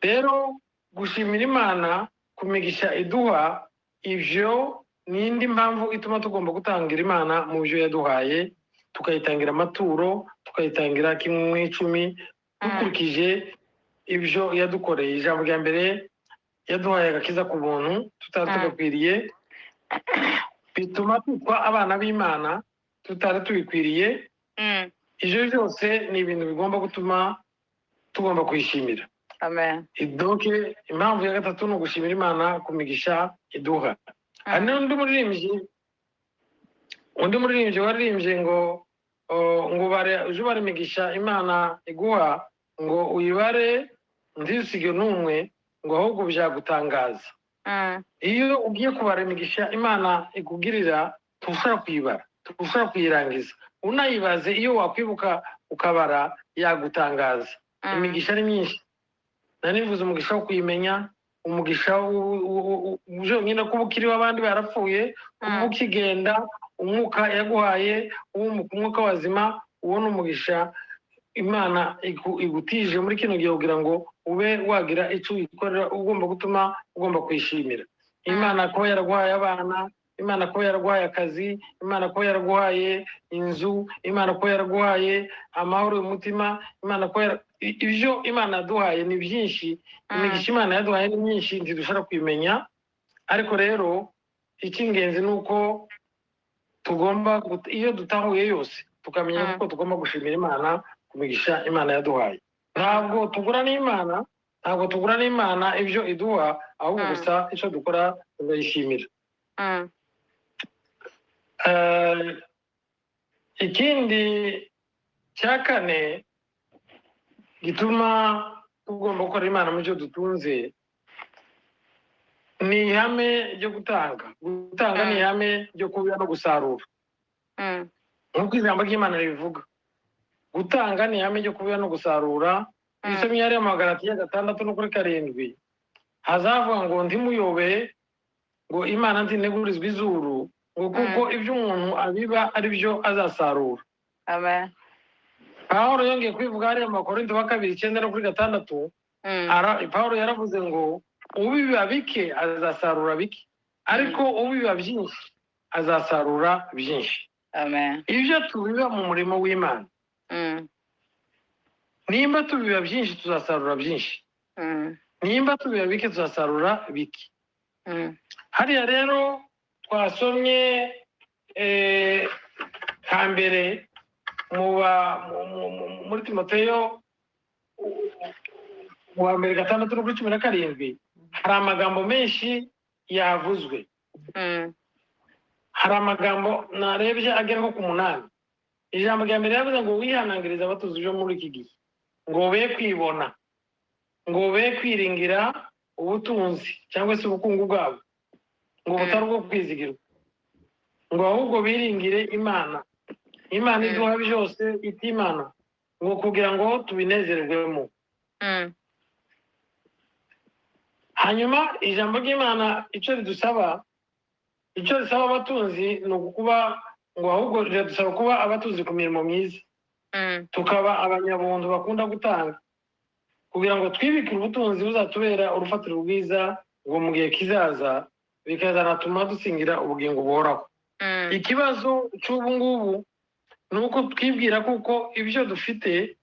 Rero gushimira Imana ku migisha iduha, ibyo ni indi mpamvu ituma tugomba gutangira Imana mu byo yaduhaye, tukayitangira amaturo, tukayitangira kimwe mu 10, dukurikije ibyo yadukoreye. Ijambo rya mbere, yaduhaye agakiza ku buntu tutari tugakwiriye. Bituma twitwa abana b'Imana tutari tubikwiriye. Ibyo byose ni ibintu bigomba gutuma tugomba kuyishimira. Amen. Donc impamvu ya gatatu ni ugushimira Imana ku migisha iduha. Hari n'undi muririmbyi waririmbye ngo ngo bare uje ubara imigisha Imana iguha, ngo uyibare ntisige n'umwe, ngo ahubwo byagutangaza. Iyo ugiye kubara imigisha Imana ikugirira, ntushobora kuyibara, ntushobora kuyirangiza. Unayibaze, iyo wakwibuka ukabara, yagutangaza. Imigisha ni myinshi. Nari nivuze umugisha wo kuyimenya, umugisha byonyine kuba ukiriho abandi barapfuye, kuba ukigenda, umwuka yaguhaye, umwuka wazima, uwo ni umugisha Imana igutije muri kino gihe kugira ngo ube wagira icyo uyikorera, ugomba gutuma ugomba kuyishimira. Imana kuba yaraguhaye abana, Imana kuba yaraguhaye akazi, Imana kuba yaraguhaye inzu, Imana kuba yaraguhaye amahoro y'umutima, Imana kuba ibyo Imana yaduhaye ni byinshi. Imigisha Imana yaduhaye ni myinshi, ntidushobora kuyimenya. Ariko rero icy'ingenzi ni uko tugomba iyo dutahuye yose, tukamenya ko tugomba gushimira Imana ku migisha Imana yaduhaye. Ntabwo tugura n'Imana, ntabwo tugura n'Imana ibyo iduha, ahubwo gusa icyo dukora turayishimira. Ikindi cya kane gituma tugomba gukora Imana mu byo dutunze ni ihame ryo gutanga. Gutanga ni ihame ryo kubiba no gusarura, nk'uko ijambo ry'Imana ribivuga. Gutanga ni ihame ryo kubiba no gusarura. Isomye yari mu Bagalatiya 6:7, hazavuga ngo: "Ntimuyobe," ngo, "Imana ntinegurizwa izuru," ngo, "kuko ibyo umuntu abiba ari byo azasarura." Amen. Pawulo yongeye kubivuga hariya mu Bakorinto wa kabiri 9:6. Pawulo yaravuze ngo: "Ubiba bike azasarura bike, ariko ubiba byinshi azasarura byinshi." Amen. Ibyo tubiba mu murimo w'Imana, nimba tubiba byinshi tuzasarura byinshi, nimba tubiba bike tuzasarura bike. Hariya rero twasomye hambere muri Timoteyo wa mbere 6:17, hari amagambo menshi yavuzwe. Hari amagambo narebye agera nko ku 8. Ijambo rya mbere yavuze ngo: "Wihanangiriza abatuzi byo muri iki gihe ngo be kwibona, ngo be kwiringira ubutunzi cyangwa se ubukungu bwabo, ngo butari ubwo kwizigirwa, ngo ahubwo biringire Imana, Imana iduha byose itimana, ngo kugira ngo tubinezerwemo." Hanyuma ijambo ry'Imana icyo ridusaba, icyo risaba abatunzi, ni ukuba ngo ahubwo riradusaba kuba abatunzi ku mirimo myiza, tukaba abanyabuntu bakunda gutanga, kugira ngo twibikire ubutunzi buzatubera urufatiro rwiza, ngo mu gihe kizaza bikazanatuma dusingira ubugingo buhoraho. Ikibazo cy'ubu ngubu ni uko twibwira kuko ibyo dufite,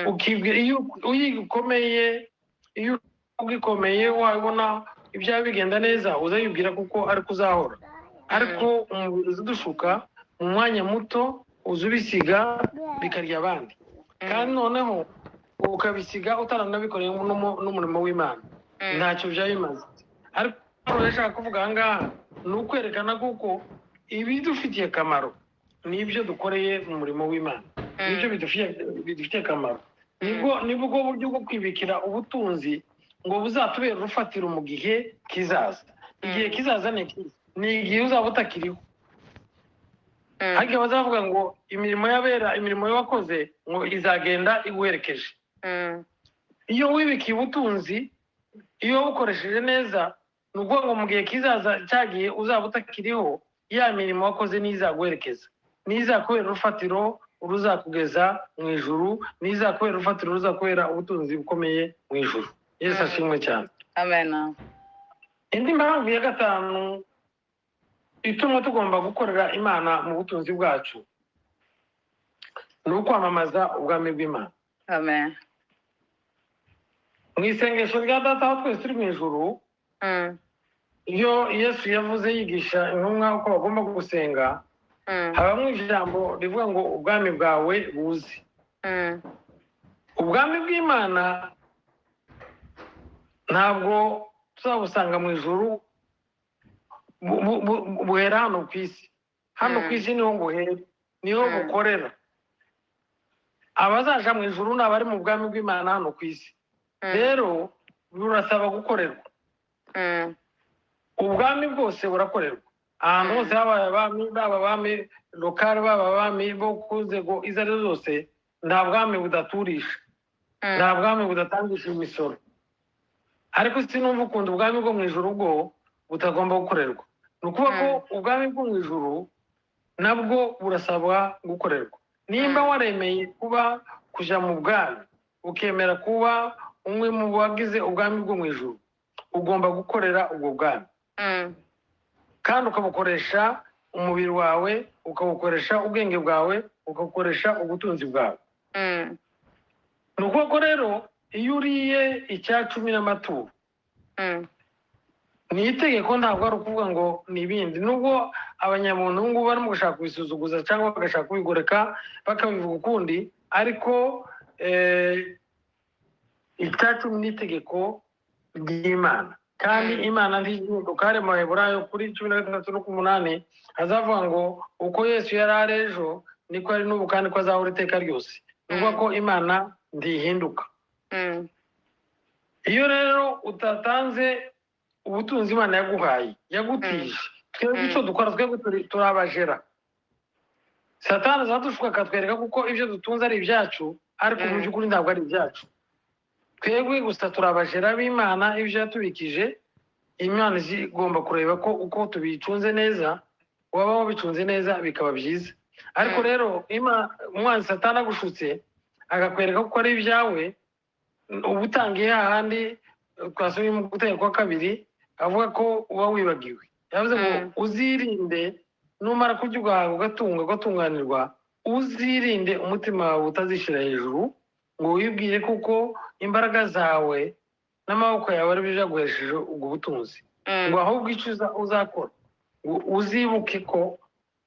ukibwira iyo uyikomeye, iyo ugikomeye, wabona ibyawe bigenda neza, uzayibwira kuko ariko uzahora. Ariko umubiri uza udushuka mu mwanya muto, uza ubisiga bikarya abandi, kandi noneho ukabisiga utaranabikoreye n'umurimo w'Imana, ntacyo byaba bimaze. Ariko ashaka kuvuga aha ngaha ni ukwerekana kuko ibidufitiye akamaro ni ibyo dukoreye mu murimo w'Imana, nibyo bidufitiye akamaro. Nibwo buryo bwo kwibikira ubutunzi ngo buzatubere urufatiro mu gihe kizaza. Igihe kizaza ni iki? Ni igihe uzaba utakiriho. Ariko bazavuga ngo imirimo y'abera, imirimo wakoze, ngo izagenda iguherekeje. Iyo wibikiye ubutunzi, iyo wabukoresheje neza, ni ukuvuga ngo mu gihe kizaza cyagiye uzaba utakiriho, ya mirimo wakoze niyo izaguherekeza, niyo izakubera urufatiro ruzakugeza mu ijuru, niyo izakubera urufatiro ruzakubera ubutunzi bukomeye mu ijuru. Yesu ashimwe cyane. Amen. Indi mpamvu ya gatanu ituma tugomba gukorera Imana mu butunzi bwacu ni ukwamamaza ubwami bw'Imana. Amen. Mu isengesho rya Data wa twese turi mu ijuru, Iyo Yesu yavuze yigisha intumwa uko bagomba gusenga, habamo ijambo rivuga ngo ubwami bwawe buze. Ubwami bw'Imana ntabwo tuzabusanga mu ijuru, buhera hano ku isi. Hano ku isi niho buhera, niho bukorera. Abazaja mu ijuru ni abari mu bwami bw'Imana hano ku isi. Rero burasaba gukorerwa. Ubwami bwose burakorerwa ahantu hose, haba abami, baba abami locaux, baba abami bo ku nzego izo ari zo zose. Nta bwami budaturisha, nta bwami budatangisha imisoro. Ariko sinumva ukuntu ubwami bwo mu ijuru bwo butagomba gukorerwa. Ni ukuvuga ko ubwami bwo mu ijuru nabwo burasabwa gukorerwa. Nimba waremeye kuba kujya mu bwami, ukemera kuba umwe mu bagize ubwami bwo mu ijuru, ugomba gukorera ubwo bwami kandi ukabukoresha umubiri wawe, ukawukoresha ubwenge bwawe, ukabukoresha ubutunzi bwawe. Ni ukuvuga ko rero iyo uriye icya cumi n'amaturo, ni itegeko, ntabwo ari ukuvuga ngo ni ibindi. Nubwo abanyamuntu ubu ngubu barimo gushaka kubisuzuguza cyangwa bagashaka kubigoreka bakabivuga ukundi, ariko icya cumi ni itegeko ry'Imana, kandi Imana ntihinduka. Hari mu Baheburayo kuri 13 no ku 8 hazavuga ngo uko Yesu yari ari ejo niko ari n'ubu kandi ko azahora iteka ryose. Ni ukuvuga ko Imana ntihinduka. Iyo rero utatanze ubutunzi Imana yaguhaye, yagutije, twebwe icyo dukora, twebwe turi abajera. Satani azadushuka akatwereka kuko ibyo dutunze ari ibyacu, ariko mu by'ukuri ntabwo ari ibyacu. Twebwe gusa turi abajera b'Imana. Ibyo yatubikije, Imana igomba kureba ko uko tubicunze neza. Waba wabicunze neza bikaba byiza, ariko rero umwanzi Satani agushutse akakwereka ko ari ibyawe, uba utangiye hahandi twasubiye mu gutegeka kwa kabiri, avuga ko uba wibagiwe. Yavuze ngo uzirinde, numara kurya ugahaga ugatunga ugatunganirwa, uzirinde umutima wawe utazishyira hejuru ngo wibwire kuko imbaraga zawe n'amaboko yawe ari byo byaguhesheje ubwo butunzi, ngo ahubwo icyo uzakora, ngo uzibuke ko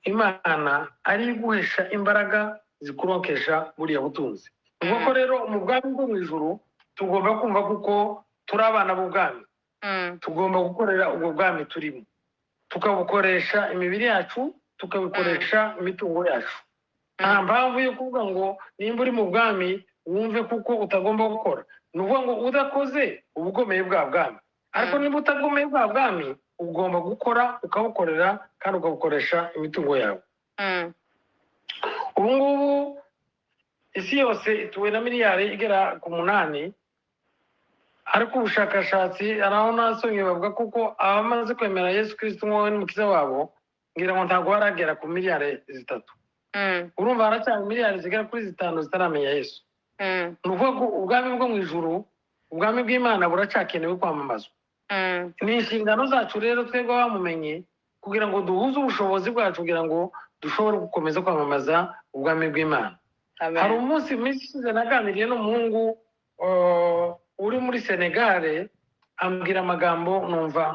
Imana ari iguhesha imbaraga zikurokesha buriya butunzi. Ubwo ko rero mu bwami bwo mu ijuru tugomba kumva kuko turi abana b'ubwami, tugomba gukorera ubwo bwami turimo, tukabukoresha imibiri yacu, tukabikoresha imitungo yacu. Nta mpamvu yo kuvuga ngo nimba uri mu bwami wumve kuko utagomba gukora. Ni ukuvuga ngo udakoze uba ugomeye bwa bwami, ariko niba utagomeye bwa bwami, ugomba gukora, ukabukorera kandi ukabukoresha imitungo yawe. Ubu ngubu isi yose ituwe na miliyari igera ku 8, ariko ubushakashatsi hari aho nasomye bavuga kuko abamaze kwemera Yesu Kirisito nk'uwo n'umukiza wabo, ngira ngo ntabwo baragera ku miliyari 3. Urumva haracyari miliyari zigera kuri 5 zitaramenya Yesu. Ni ukuvuga ko ubwami bwo mu ijuru, ubwami bw'Imana, buracyakenewe kwamamazwa. Ni inshingano zacu rero twebwe abamumenye kugira ngo duhuze ubushobozi bwacu kugira ngo dushobore gukomeza kwamamaza ubwami bw'Imana. Amen. Hari umunsi mu minsi ishize naganiriye n'umuhungu uri muri Senegale, ambwira amagambo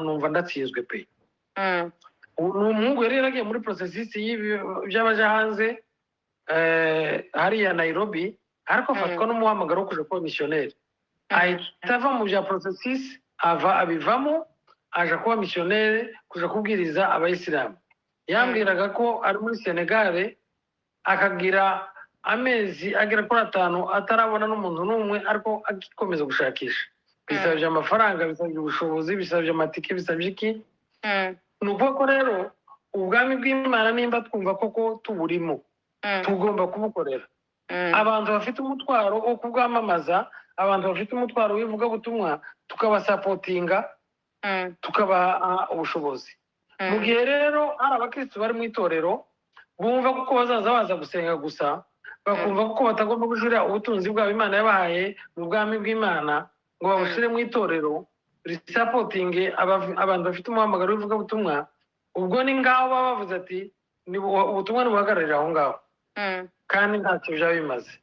numva ndatsinzwe pe. Ni umuhungu yari yaragiye muri processus by'abaja hanze hariya Nairobi, ariko afatwa n'umuhamagaro wo kuja kuba misiyoneri, ahita ava mu bya processus, ava abivamo, aja kuba misiyoneri, kuja kubwiriza abayisilamu. Yambwiraga ko ari muri Senegale, akagira amezi agera kuri 5 atarabona n'umuntu n'umwe, ariko agikomeza gushakisha. Bisabye amafaranga, bisabye ubushobozi, bisabye amatike, bisabye iki. Ni ukuvuga ko rero ubwami bw'Imana, nimba twumva koko tuburimo, tugomba kubukorera. Abantu bafite umutwaro wo kubwamamaza, abantu bafite umutwaro w'ivugabutumwa, tukabasupportinga, tukabaha ubushobozi. Mu gihe rero hari abakristo bari mu itorero bumva kuko bazaza baza gusenga gusa, bakumva kuko batagomba gushyira ubutunzi bwabo Imana yabahaye mu bwami bw'Imana ngo babushyire mu itorero risupportinge abantu bafite umuhamagaro w'ivugabutumwa, ubwo ni ngaho baba bavuze ati ubutumwa ntibuhagararire aho ngaho, kandi ntacyo byaba bimaze.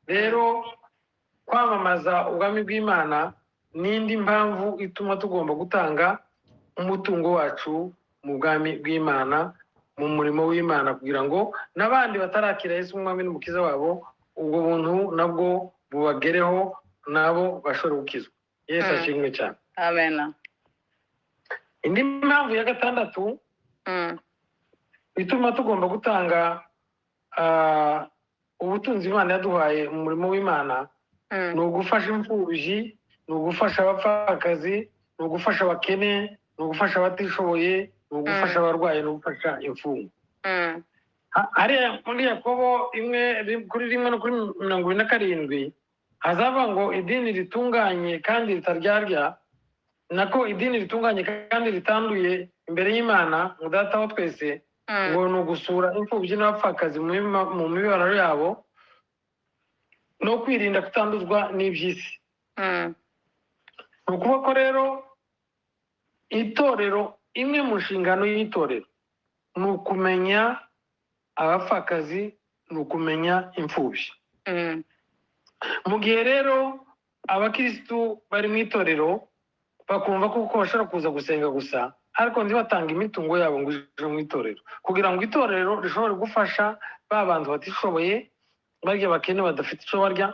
Rero kwamamaza ubwami bw'Imana ni indi mpamvu ituma tugomba gutanga. umutungo wacu mu bwami bw'Imana, mu murimo w'Imana, kugira ngo n'abandi batarakira Yesu umwami n'umukiza wabo, ubwo buntu nabwo bubagereho, nabo bashobore gukizwa. Yesu ashimwe cyane. Amen. Indi mpamvu ya gatandatu ituma tugomba gutanga ubutunzi Imana yaduhaye mu murimo w'Imana, ni ugufasha imfubyi, ni ugufasha abapfakazi, ni ugufasha abakene, ni ugufasha abatishoboye, ni ugufasha abarwayi, ni ugufasha imfungwa. Hariya muri Yakobo 1:1 no kuri 27 hazava ngo idini ritunganye kandi ritaryarya, nako idini ritunganye kandi ritanduye imbere y'Imana ngo Data wa twese, ngo ni ugusura imfubyi n'abapfakazi mu mibabaro yabo, no kwirinda kutanduzwa n'iby'isi. Ni ukuvuga ko rero itorero, imwe mu nshingano y'itorero ni ukumenya abapfakazi, ni ukumenya imfubyi. Mu gihe rero abakirisitu bari mu itorero bakumva ko bashobora kuza gusenga gusa, ariko ntibatanga imitungo yabo ngo ije mu itorero, kugira ngo itorero rishobore gufasha ba bantu batishoboye, barya bakene badafite icyo barya,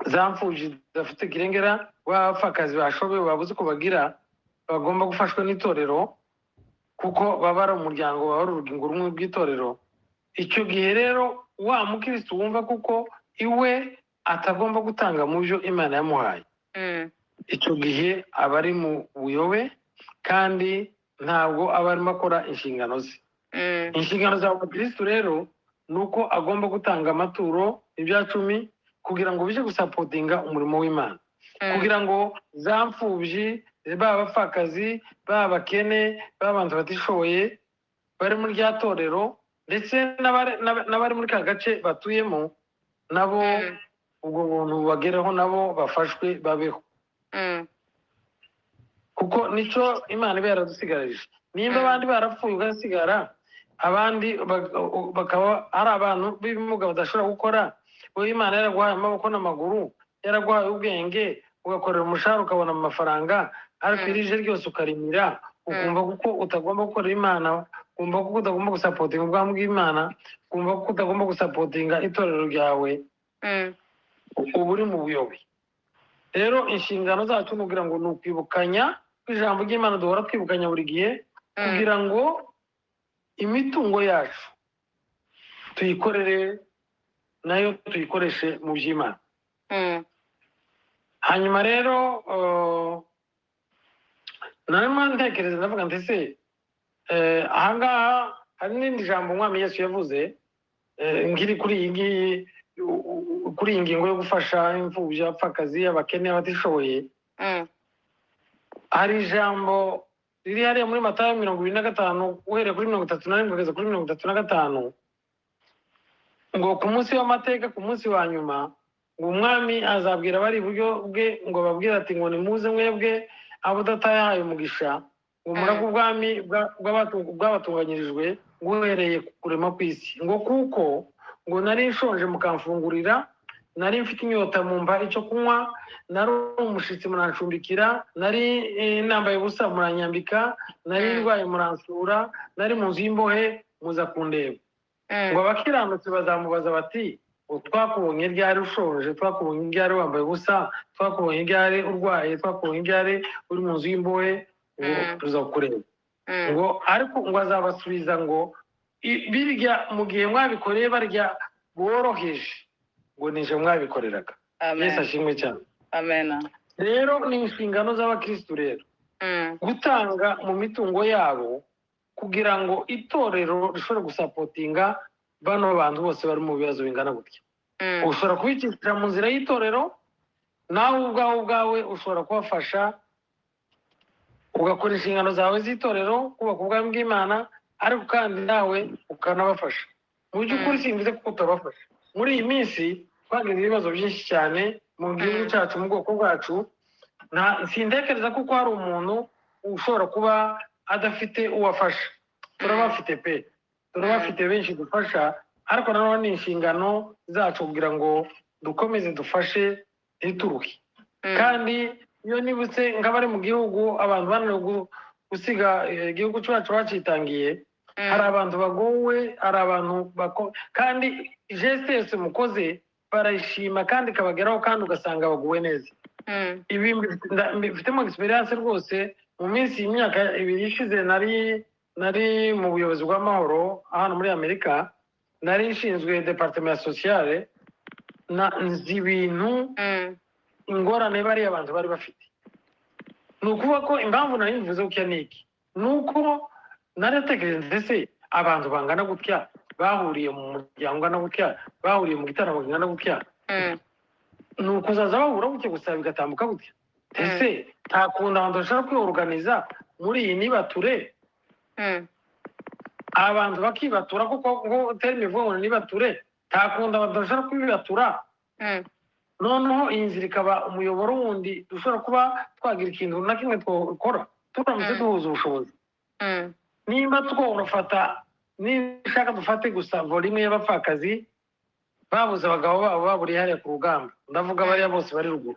za mfubyi zidafite kirengera, ba bapfakazi bashoboye babuze uko bagira, bagomba gufashwa n'itorero kuko baba ari umuryango, baba ari urugingo rumwe rw'itorero. Icyo gihe rero wa mukirisitu wumva kuko iwe atagomba gutanga mu byo Imana yamuhaye, icyo gihe aba ari mu buyobe kandi ntabwo aba arimo akora inshingano ze. Inshingano za mukirisitu rero ni uko agomba gutanga amaturo, ibya cumi, kugira ngo bije gusapotinga umurimo w'Imana, kugira ngo za mfubyi, ba bapfakazi, ba bakene, ba bantu batishoboye bari muri rya torero, ndetse n'abari muri ka gace batuyemo, nabo ubwo buntu bubagereho, nabo bafashwe babeho, kuko nicyo Imana iba yaradusigarije. Nimba abandi barapfuye ugasigara, abandi bakaba ari abantu b'ibimuga badashobora gukora, wowe Imana yaraguhaye amaboko n'amaguru, yaraguhaye ubwenge, ugakorera umushahara ukabona amafaranga, ariko irije ryose ukarimira, ukumva kuko utagomba gukorera Imana, ukumva kuko utagomba gusapotinga ubwami bw'Imana, ukumva kuko utagomba gusapotinga itorero ryawe, uba uri mu buyobe. Rero inshingano zacu ni ukugira ngo ni ukwibukanya ijambo ry'Imana duhora twibukanya buri gihe, kugira ngo imitungo yacu tuyikorere nayo tuyikoreshe mu by'Imana. Hanyuma rero narimo ntekereza ndavuga nti se ahangaha hari n'irindi jambo Umwami Yesu yavuze, ngiri kuri iyi ngiyi, kuri iyi ngingo yo gufasha imfubyi, abapfakazi, abakene, abatishoboye. Hari ijambo riri hariya muri Matayo 25 uhereye kuri 31 kugeza kuri 35, ngo ku munsi w'amateka, ku munsi wa nyuma, ngo umwami azabwira abari iburyo bwe, ngo babwire ati ngo nimuze mwebwe abo Data yahaye umugisha, ngo murage ubwami bwabatunganyirijwe guhereye ku kurema kw'isi, ngo kuko ngo nari nshonje mukamfungurira, nari mfite inyota mumpa icyo kunywa, nari umushitsi murancumbikira, nari nambaye ubusa muranyambika, nari ndwaye muransura, nari mu nzu y'imbohe muza kundeba. Ngo abakiranutsi bazamubaza bati twakubonye ryari ushonje, twakubonye ryari wambaye ubusa, twakubonye ryari urwaye, twakubonye ryari uri mu nzu y'imbohe, ngo tuzakureba. Ngo ariko ngo azabasubiza ngo birya mu gihe mwabikoreye barya boroheje, ngo nije mwabikoreraga. Yesu ashimwe cyane. Amen. Rero ni inshingano z'abakirisitu rero gutanga mu mitungo yabo kugira ngo itorero rishobore gusapotinga bano bantu bose bari mu bibazo bingana gutya. Ushobora kubicisha mu nzira y'itorero, nawe ubwawe ushobora kubafasha, ugakora inshingano zawe z'itorero, kubaka ubwami bw'Imana, ariko kandi nawe ukanabafasha. Mu by'ukuri simvuze ko utabafasha. Muri iyi minsi twagize ibibazo byinshi cyane mu gihugu cyacu, mu bwoko bwacu. Sintekereza kuko hari umuntu ushobora kuba adafite uwafasha. Turabafite pe, turabafite benshi dufasha, ariko nanone ni inshingano zacu kugira ngo dukomeze dufashe ntituruhe. Kandi iyo nibutse nk'abari mu gihugu, abantu bananiwe Gusiga igihugu cyacu bacitangiye. Hari abantu bagowe, hari abantu kandi geste yose mukoze barayishima kandi ikabageraho, kandi ugasanga baguwe neza. Ibi mbifitemo experience rwose. Mu minsi, imyaka 2 ishize, nari mu buyobozi bw'amahoro hano muri Amerika, nari nshinzwe département ya sociale, na nzi ibintu, ingorane bariya abantu bari bafite. Ni ukuvuga ko impamvu nari mbivuze gutya ni iki? Ni uko naratekereje, ndetse abantu bangana gutya bahuriye mu muryango ungana gutya, bahuriye mu gitaramo kingana gutya, ni ukuzaza bahura gutya gusa bigatambuka gutya? Ese nta kuntu abantu bashobora kwiyoruganiza muri iyi nibature, abantu bakibatura? Kuko ngo terme ivuga ngo nibature, nta kuntu abantu bashobora kwibatura, noneho iyi nzira ikaba umuyoboro wundi dushobora kuba twagira ikintu na kimwe twakora turamutse duhuza ubushobozi. Nimba tworofata, nishaka dufate gusa volume y'abapfakazi babuze abagabo babo, baburiye hariya ku rugamba, ndavuga bariya bose bari ruguru,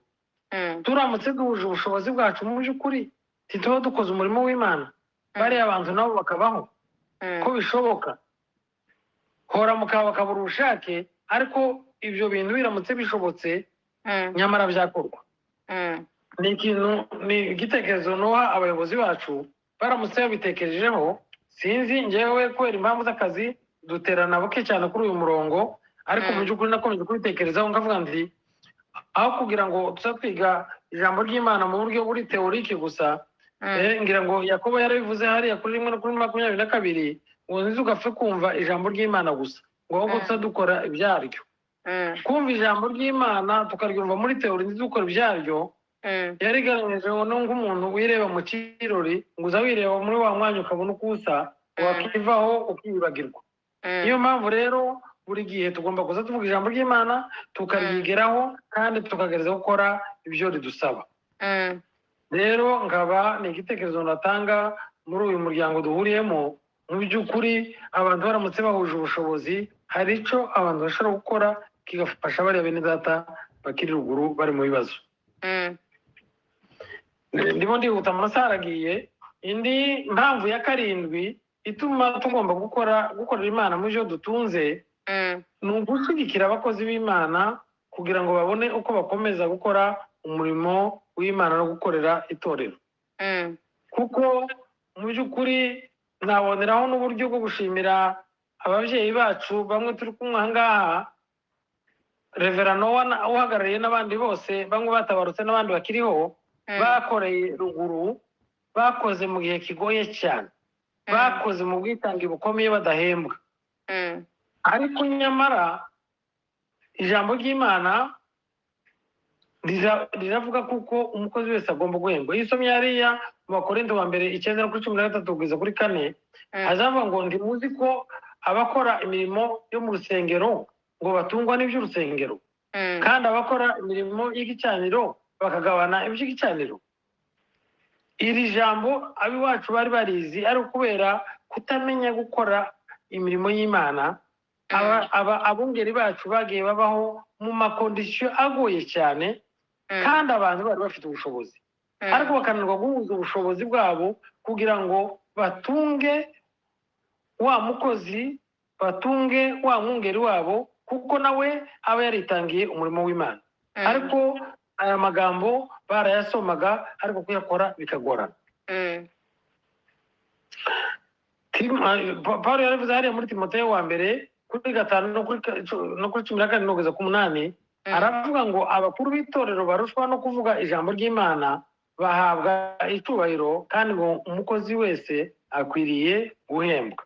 turamutse duhuje ubushobozi bwacu, mu by'ukuri ntituba dukoze umurimo w'Imana, bariya bantu nabo bakabaho? Ko bishoboka, hora mukaba bakabura ubushake, ariko ibyo bintu biramutse bishobotse, nyamara byakorwa. Ni ikintu, ni igitekerezo nuha abayobozi bacu baramutse babitekerejeho. Sinzi, njyewe kubera impamvu z'akazi duterana buke cyane kuri uyu murongo, ariko mu by'ukuri nakomeje kubitekerezaho, nkavuga nti aho kugira ngo tuza twiga ijambo ry'Imana mu buryo buri théorique gusa, ngira ngo Yakobo yarabivuze hariya kuri 1 no kuri 22, ngo ntizugapfe kumva ijambo ry'Imana gusa, ngo ahubwo tuza dukora ibyaryo. Kumva ijambo ry'Imana tukaryumva muri théorie, ntidukora ibyaryo, yarigaragaje ngo no nk'umuntu wireba mu kirori, ngo uza wireba muri wa mwanya ukabona uko usa, wakivaho ukiyibagirwa. Niyo mpamvu rero buri gihe tugomba kuza tuvuga ijambo ry'Imana, tukaryigeraho kandi tukagerageza gukora ibyo ridusaba. Rero nkaba ni igitekerezo natanga muri uyu muryango duhuriyemo. Mu by'ukuri abantu baramutse bahuje ubushobozi, hari icyo abantu bashobora gukora kigafasha bariya bene data bakiri ruguru bari mu bibazo. Ndimo ndihuta, amasaha aragiye. Indi mpamvu ya karindwi ituma tugomba gukorera Imana mu byo dutunze ni ugushyigikira abakozi b'Imana kugira ngo babone uko bakomeza gukora umurimo w'Imana no gukorera itorero. Kuko mu by'ukuri naboneraho n'uburyo bwo gushimira ababyeyi bacu bamwe turi kumwe aha ngaha, Reverend Nowa uhagarariye n'abandi bose, bamwe batabarutse n'abandi bakiriho, bakoreye ruguru, bakoze mu gihe kigoye cyane, bakoze mu bwitange bukomeye badahembwa. Ariko nyamara ijambo ry'Imana riravuga kuko umukozi wese agomba guhembwa. Iyo usomye hariya mu Bakorinto wa mbere 9 no kuri 13 kugeza kuri 4, hazavuga ngo ntimuzi ko abakora imirimo yo mu rusengero ngo batungwa n'iby'urusengero, kandi abakora imirimo y'igicaniro bakagabana iby'igicaniro? Iri jambo ab'iwacu bari barizi, ari ukubera kutamenya gukora imirimo y'Imana. Abungeri bacu bagiye babaho mu ma conditions agoye cyane, kandi abantu bari bafite ubushobozi, ariko bakananirwa guhuza ubushobozi bwabo kugira ngo batunge wa mukozi, batunge wa mwungeri wabo, kuko nawe aba yaritangiye umurimo w'Imana. Ariko aya magambo barayasomaga, ariko kuyakora bikagorana. Pawulo yaravuze hariya muri Timoteyo wa mbere kuri 5 no kuri 17 kugeza ku 8, aravuga ngo abakuru b'itorero barushwa no kuvuga ijambo ry'Imana bahabwa icyubahiro, kandi ngo umukozi wese akwiriye guhembwa.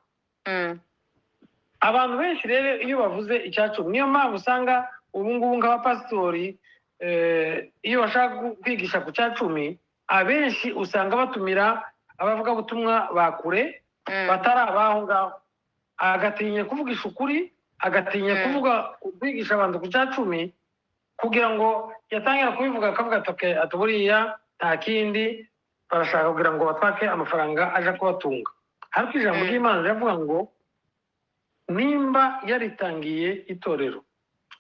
Abantu benshi rero iyo bavuze icyacumi, niyo mpamvu usanga ubu ngubu nk'abapasitori, iyo bashaka kwigisha ku cyacumi, abenshi usanga batumira abavugabutumwa ba kure, batari abaho ngaho, agatinya kuvugisha ukuri, agatinya kuvuga, kwigisha abantu ku cyacumi, kugira ngo yatangira kubivuga akavuga ati: "Okay, ati buriya nta kindi barashaka kugira ngo batwake amafaranga aje kubatunga." Ariko ijambo ry'Imana riravuga ngo nimba yaritangiye itorero,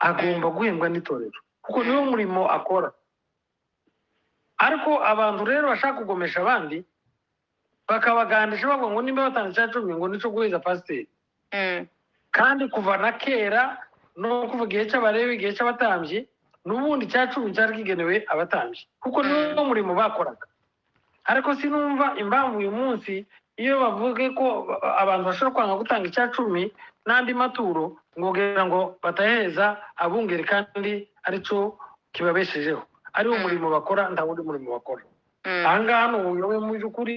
agomba guhembwa n'itorero, kuko niwo murimo akora. Ariko abantu rero bashaka kugomesha abandi. Bakabagandisha bavuga ngo nimba batanga icya cumi ngo nico guheza pasiteri. Kandi kuva na kera, no kuva igihe cy'Abalewi, igihe cy'abatambyi, n'ubundi icya cumi cyari kigenewe abatambyi, kuko niwo murimo bakoraga. Ariko sinumva impamvu uyu munsi iyo bavuge ko abantu bashobora kwanga gutanga icya cumi n'andi maturo ngo kugira ngo bataheza abungeri, kandi aricyo kibabeshejeho, ariwo murimo bakora, nta wundi murimo bakora. Aha ngaha ni ubuyobe. Mu by'ukuri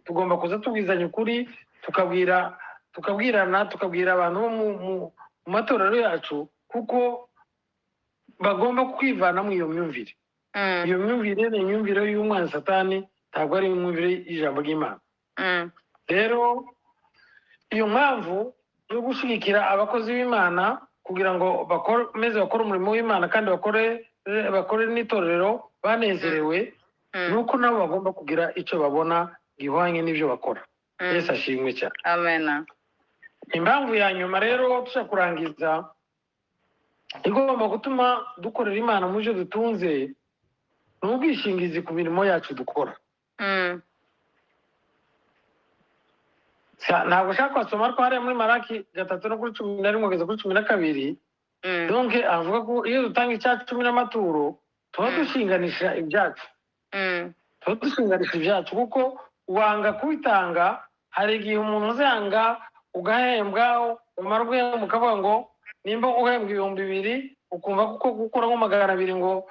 tugomba kuza tubwizanya ukuri, tukabwira, tukabwirana, tukabwira abantu bo mu matorero yacu, kuko bagomba kwivana mu iyo myumvire. Iyo myumvire ni imyumvire y'umwana Satani, ntabwo ari imyumvire y'ijambo ry'Imana. Rero iyo mpamvu yo gushyigikira abakozi b'Imana kugira ngo bakomeze bakore umurimo w'Imana kandi bakore n'itorero banezerewe, ni uko nabo bagomba kugira icyo babona gihwanye n'ibyo bakora. Yesu ashimwe cyane. Amen. Impamvu ya nyuma rero tushaka kurangiza igomba gutuma dukorera Imana mu byo dutunze ni ubwishingizi ku mirimo yacu dukora. Ntabwo ushaka kwasoma, ariko hariya muri Maraki 3:11 kugeza kuri 12, donc avuga ko iyo dutanga icya cumi n'amaturo tuba dushinganisha ibyacu. Tuba dushinganisha ibyacu, kuko wanga kubitanga, hari igihe umuntu uzanga ugahembwa, umara guhembwa ukavuga ngo nimba uhembwa 2000, ukumva kuko gukuramo 200 ngo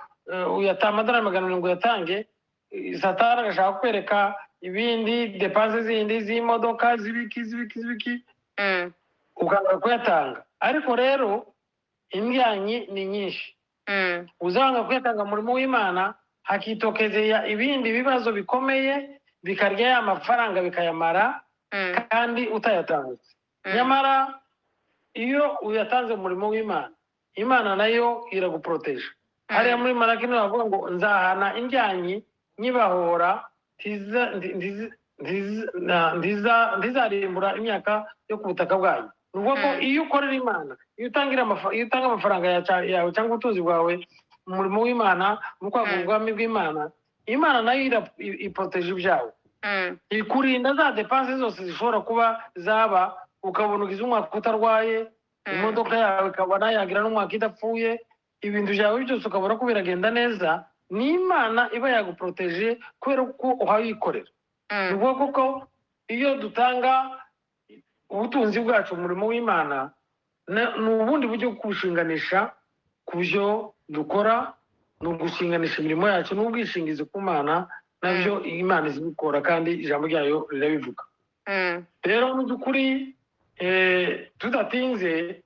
uyata amadolari 200 ngo uyatange. Satani agashaka kwereka ibindi dépenses zindi z'imodoka, z'ibiki, z'ibiki, z'ibiki, ukanga kuyatanga. Ariko rero indyanyi ni nyinshi. Uzanga kuyatanga mu murimo w'Imana, hakitokezea ibindi bibazo bikomeye bikarya ya mafaranga bikayamara, kandi utayatanze. Nyamara iyo uyatanze mu murimo w'Imana, Imana nayo iraguproteje. Hariya muri Malaki niho bavuga ngo nzahana indyanyi nyibahora, ntizarimbura imyaka yo ku butaka bwanyu. Ni ukuvuga ko iyo ukorera Imana, iyo utanga amafaranga yawe cyangwa ubutunzi bwawe mu murimo w'Imana, mu kwagura ubwami bw'Imana, Imana nayo iproteje ibyawe, ikurinda za dépenses zose zishobora kuba zaba, ukabona ugize umwaka utarwaye, imodoka yawe ikabona yagira n'umwaka idapfuye, ibintu byawe byose ukabona ko biragenda neza. Ni Imana iba yaguproteje kubera ko uhayikorera. Ni ukuvuga ko iyo dutanga ubutunzi bwacu mu murimo w'Imana, ni ubundi buryo bwo kubushinganisha ku byo dukora, ni ugushinganisha imirimo yacu n'ubwishingizi ku Mana. Nabyo Imana izibikora, kandi ijambo ryayo rirabivuga. Rero mu by'ukuri, tudatinze,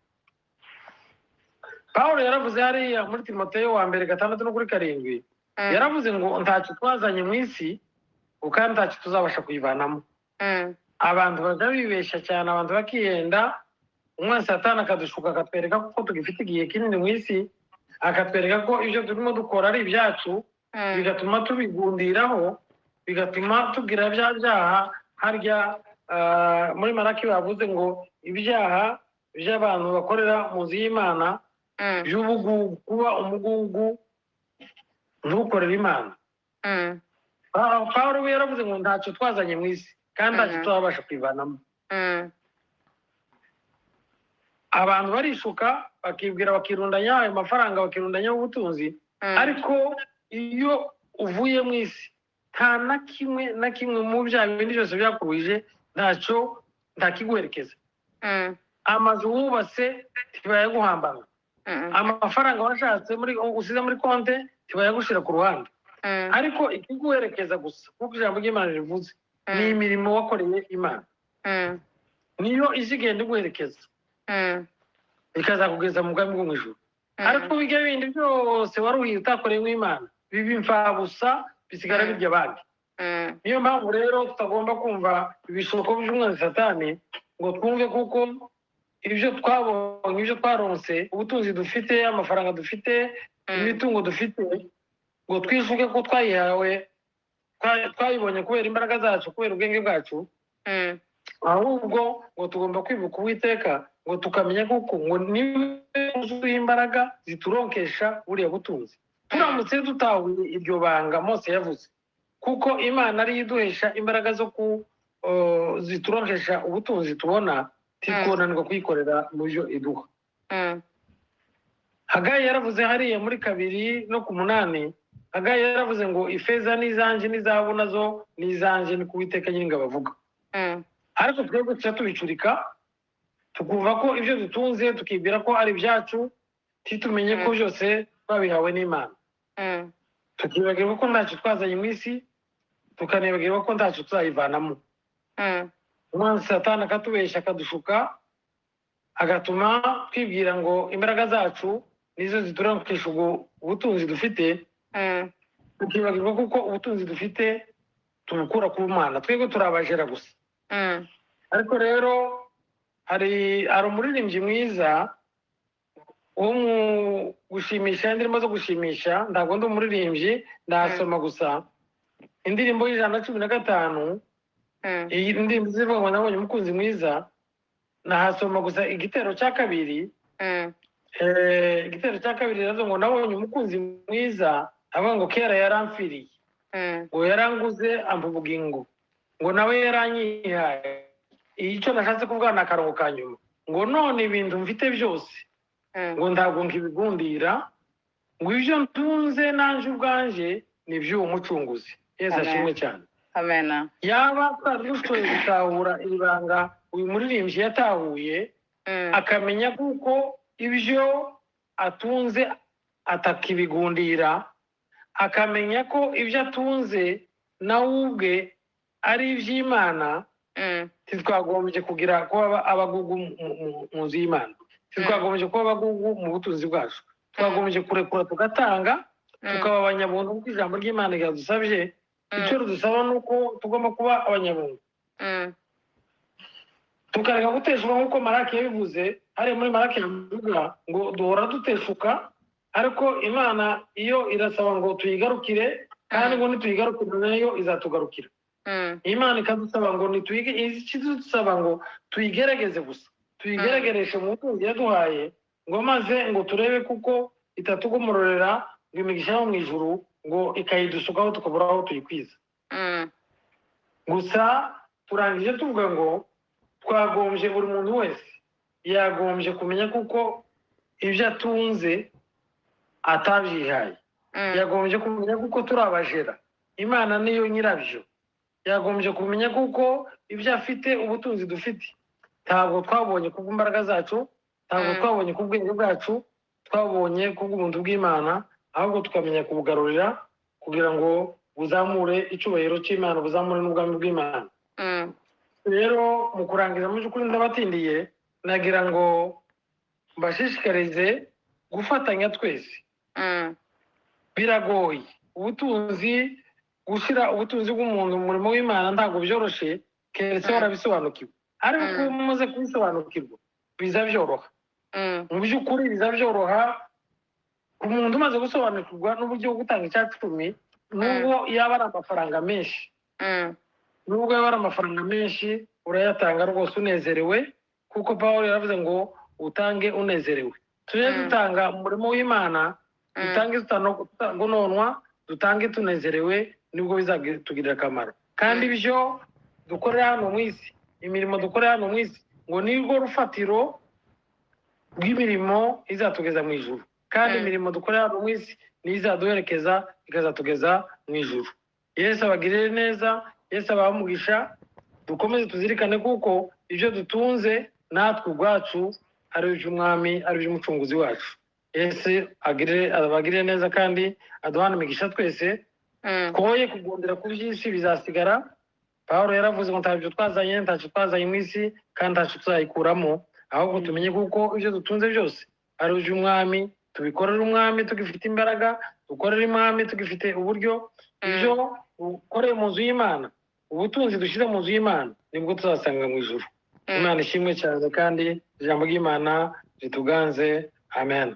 Pawulo yaravuze hariya muri Timoteyo wa mbere 6:7, yaravuze ngo ntacyo twazanye mu isi, ngo kandi ntacyo tuzabasha kuyivanamo. Abantu bajya bibeshya cyane, abantu bakihenda, umwansi Satani akadushuka, akatwereka ko tugifite igihe kinini mu isi, akatwereka ko ibyo turimo dukora ari ibyacu, bigatuma tubigundiraho, bigatuma tugira bya byaha. Harya muri Maraki bavuze ngo ibyaha by'abantu bakorera mu nzu y'Imana, by'ubugugu, kuba umugugu ntukorere Imana. Pawulo we yaravuze ngo ntacyo twazanye mu isi kandi ntacyo tuzabasha kwivanamo. Abantu barishuka, bakibwira, bakirundanya ayo mafaranga, bakirundanya ubutunzi, ariko iyo uvuye mu isi nta na kimwe na kimwe mu bya bindi byose byakuruhije, ntacyo, ntakiguherekeza. Amazu wubatse ntibayaguhambana, amafaranga washatse muri usize muri konte ntibayagushyira ku ruhande, ariko ikiguherekeza gusa, nk'uko ijambo ry'Imana rivuze, ni imirimo wakoreye Imana. Niyo izigenda iguherekeza, ikazakugeza mu bwami bwo mu ijuru. Ariko bijya bindi byose waruhiye utakoreyemo Imana biba imfabusa, bisigara birya abandi. Niyo mpamvu rero tutagomba kumva ibishuko by'umwanzi Satani ngo twumve kuko ibyo twabonye, ibyo twaronse, ubutunzi dufite, amafaranga dufite, imitungo dufite, ngo twishuke ko twayihawe, twayibonye kubera imbaraga zacu, kubera ubwenge bwacu. Ahubwo ngo tugomba kwibuka Uwiteka, ngo tukamenya kuko ngo niwe wuzuye imbaraga zituronkesha buriya butunzi. Turamutse dutahuye iryo banga Mose yavuze, kuko Imana ariyo iduhesha imbaraga zo ku zituronkesha ubutunzi tubona, titwonanirwa kuyikorera mu byo iduha. Hagayi yaravuze hariya muri 2:8, Hagayi yaravuze ngo ifeza n'izanje n'izahabu nazo n'izanje, ni ku Uwiteka Nyiringabo avuga. Ariko twebwe tuca tubicurika, tukumva ko ibyo dutunze, tukibwira ko ari ibyacu, ntitumenye ko byose twabihawe n'Imana. Tukibagirwa ko ntacyo twazanye mu isi, tukanibagirwa ko ntacyo tuzayivanamo. Umwanzi Satani akatubeshya, akadushuka, agatuma twibwira ngo imbaraga zacu nizo ziturakisha ubwo butunzi dufite, tukibagirwa kuko ubutunzi dufite tubukura ku Mana, twebwe turabajera gusa. Ariko rero hari umuririmbyi mwiza wo mu gushimisha, indirimbo zo gushimisha. Ntabwo ndi umuririmbyi, ndasoma gusa indirimbo y'115. Iyi ndirimbo zivuga ngo nabonye umukunzi mwiza, nahasoma gusa igitero cya kabiri. Igitero cya kabiri rero ngo nabonye umukunzi mwiza, avuga ngo kera yaramfiriye, ngo yaranguze ampa ubugingo, ngo nawe yaranyihaye. Icyo nashatse kuvuga ni akarongo ka nyuma, ngo none ibintu mfite byose, ngo ntabwo nkibigundira, ngo ibyo ntunze nanje ubwanje ni iby'uwo mucunguzi. Yesu Amen. ashimwe cyane. Amen. Yaba twari dushoboye gutahura iri banga uyu muririmbyi yatahuye, akamenya kuko ibyo atunze atakibigundira, akamenya ko ibyo atunze nawe ubwe ari iby'Imana, ntitwagombye kugira kuba abagugu mu nzu y'Imana, ntitwagombye kuba abagugu mu butunzi bwacu. Twagombye kurekura tugatanga, tukaba abanyabuntu, kuko ijambo ry'Imana ryadusabye. Icyo ridusaba ni uko tugomba kuba abanyabuntu, tukareka guteshuka, nk'uko Maraki yabivuze hariya muri Maraki yavuga ngo duhora duteshuka, ariko Imana iyo irasaba ngo tuyigarukire, kandi ngo nituyigarukire nayo izatugarukira. Imana ikadusaba ngo nituyige, ikidusaba ngo tuyigerageze gusa, tuyigeragereshe mu butunzi yaduhaye, ngo maze ngo turebe kuko itatugomororera ngo imigisha yo mu ijuru ngo ikayidusukaho tukabura aho tuyikwiza. Gusa turangije tuvuga ngo twagombye, buri muntu wese yagombye kumenya kuko ibyo atunze atabyihaye. Yagombye kumenya kuko turi abajera, Imana niyo nyirabyo. Yagombye kumenya kuko ibyo afite, ubutunzi dufite, ntabwo twabonye kubw'imbaraga zacu, ntabwo twabonye kubwenge bwacu, twabonye kubw'ubuntu bw'Imana, ahubwo tukamenya kubugarurira kugira ngo buzamure icyubahiro cy'Imana, buzamure n'ubwami bw'Imana. Rero mu kurangiza, mu by'ukuri ndabatindiye, nagira ngo mbashishikarize gufatanya twese. Biragoye ubutunzi, gushyira ubutunzi bw'umuntu mu murimo w'Imana ntabwo byoroshye, keretse warabisobanukiwe. Ariko iyo umaze kubisobanukirwa biza byoroha. Mu by'ukuri biza byoroha ku muntu umaze gusobanukirwa n'uburyo bwo gutanga icya cumi, nubwo yaba ari amafaranga menshi. Nubwo yaba ari amafaranga menshi, urayatanga rwose unezerewe, kuko Paul yaravuze ngo utange unezerewe. Tujye dutanga umurimo w'Imana, dutange tutagononwa, dutange tunezerewe, nibwo bizatugirira akamaro. Kandi ibyo dukorera hano mu isi, imirimo dukorera hano mu isi, ngo nirwo rufatiro rw'imirimo izatugeza mu ijuru. Kandi imirimo dukorera hano mu isi niyo izaduherekeza ikazatugeza mu ijuru. Yesu abagirire neza, Yesu abahe umugisha. Dukomeze tuzirikane kuko ibyo dutunze natwe ubwacu ari iby'umwami, ari iby'umucunguzi wacu. Yesu abagirire neza kandi aduhane imigisha twese. Twoye kugundira ku by'isi, bizasigara. Paul yaravuze ngo ntabyo twazanye, ntacyo twazanye mu isi kandi ntacyo tuzayikuramo. Ahubwo tumenye kuko ibyo dutunze byose ari iby'umwami, tubikorere umwami tugifite imbaraga, dukorere umwami tugifite uburyo. Ibyo ukoreye mu nzu y'Imana, ubutunzi dushyize mu nzu y'Imana, nibwo tuzasanga mu ijuru. Imana ishimwe cyane kandi ijambo ry'Imana rituganze. Amen.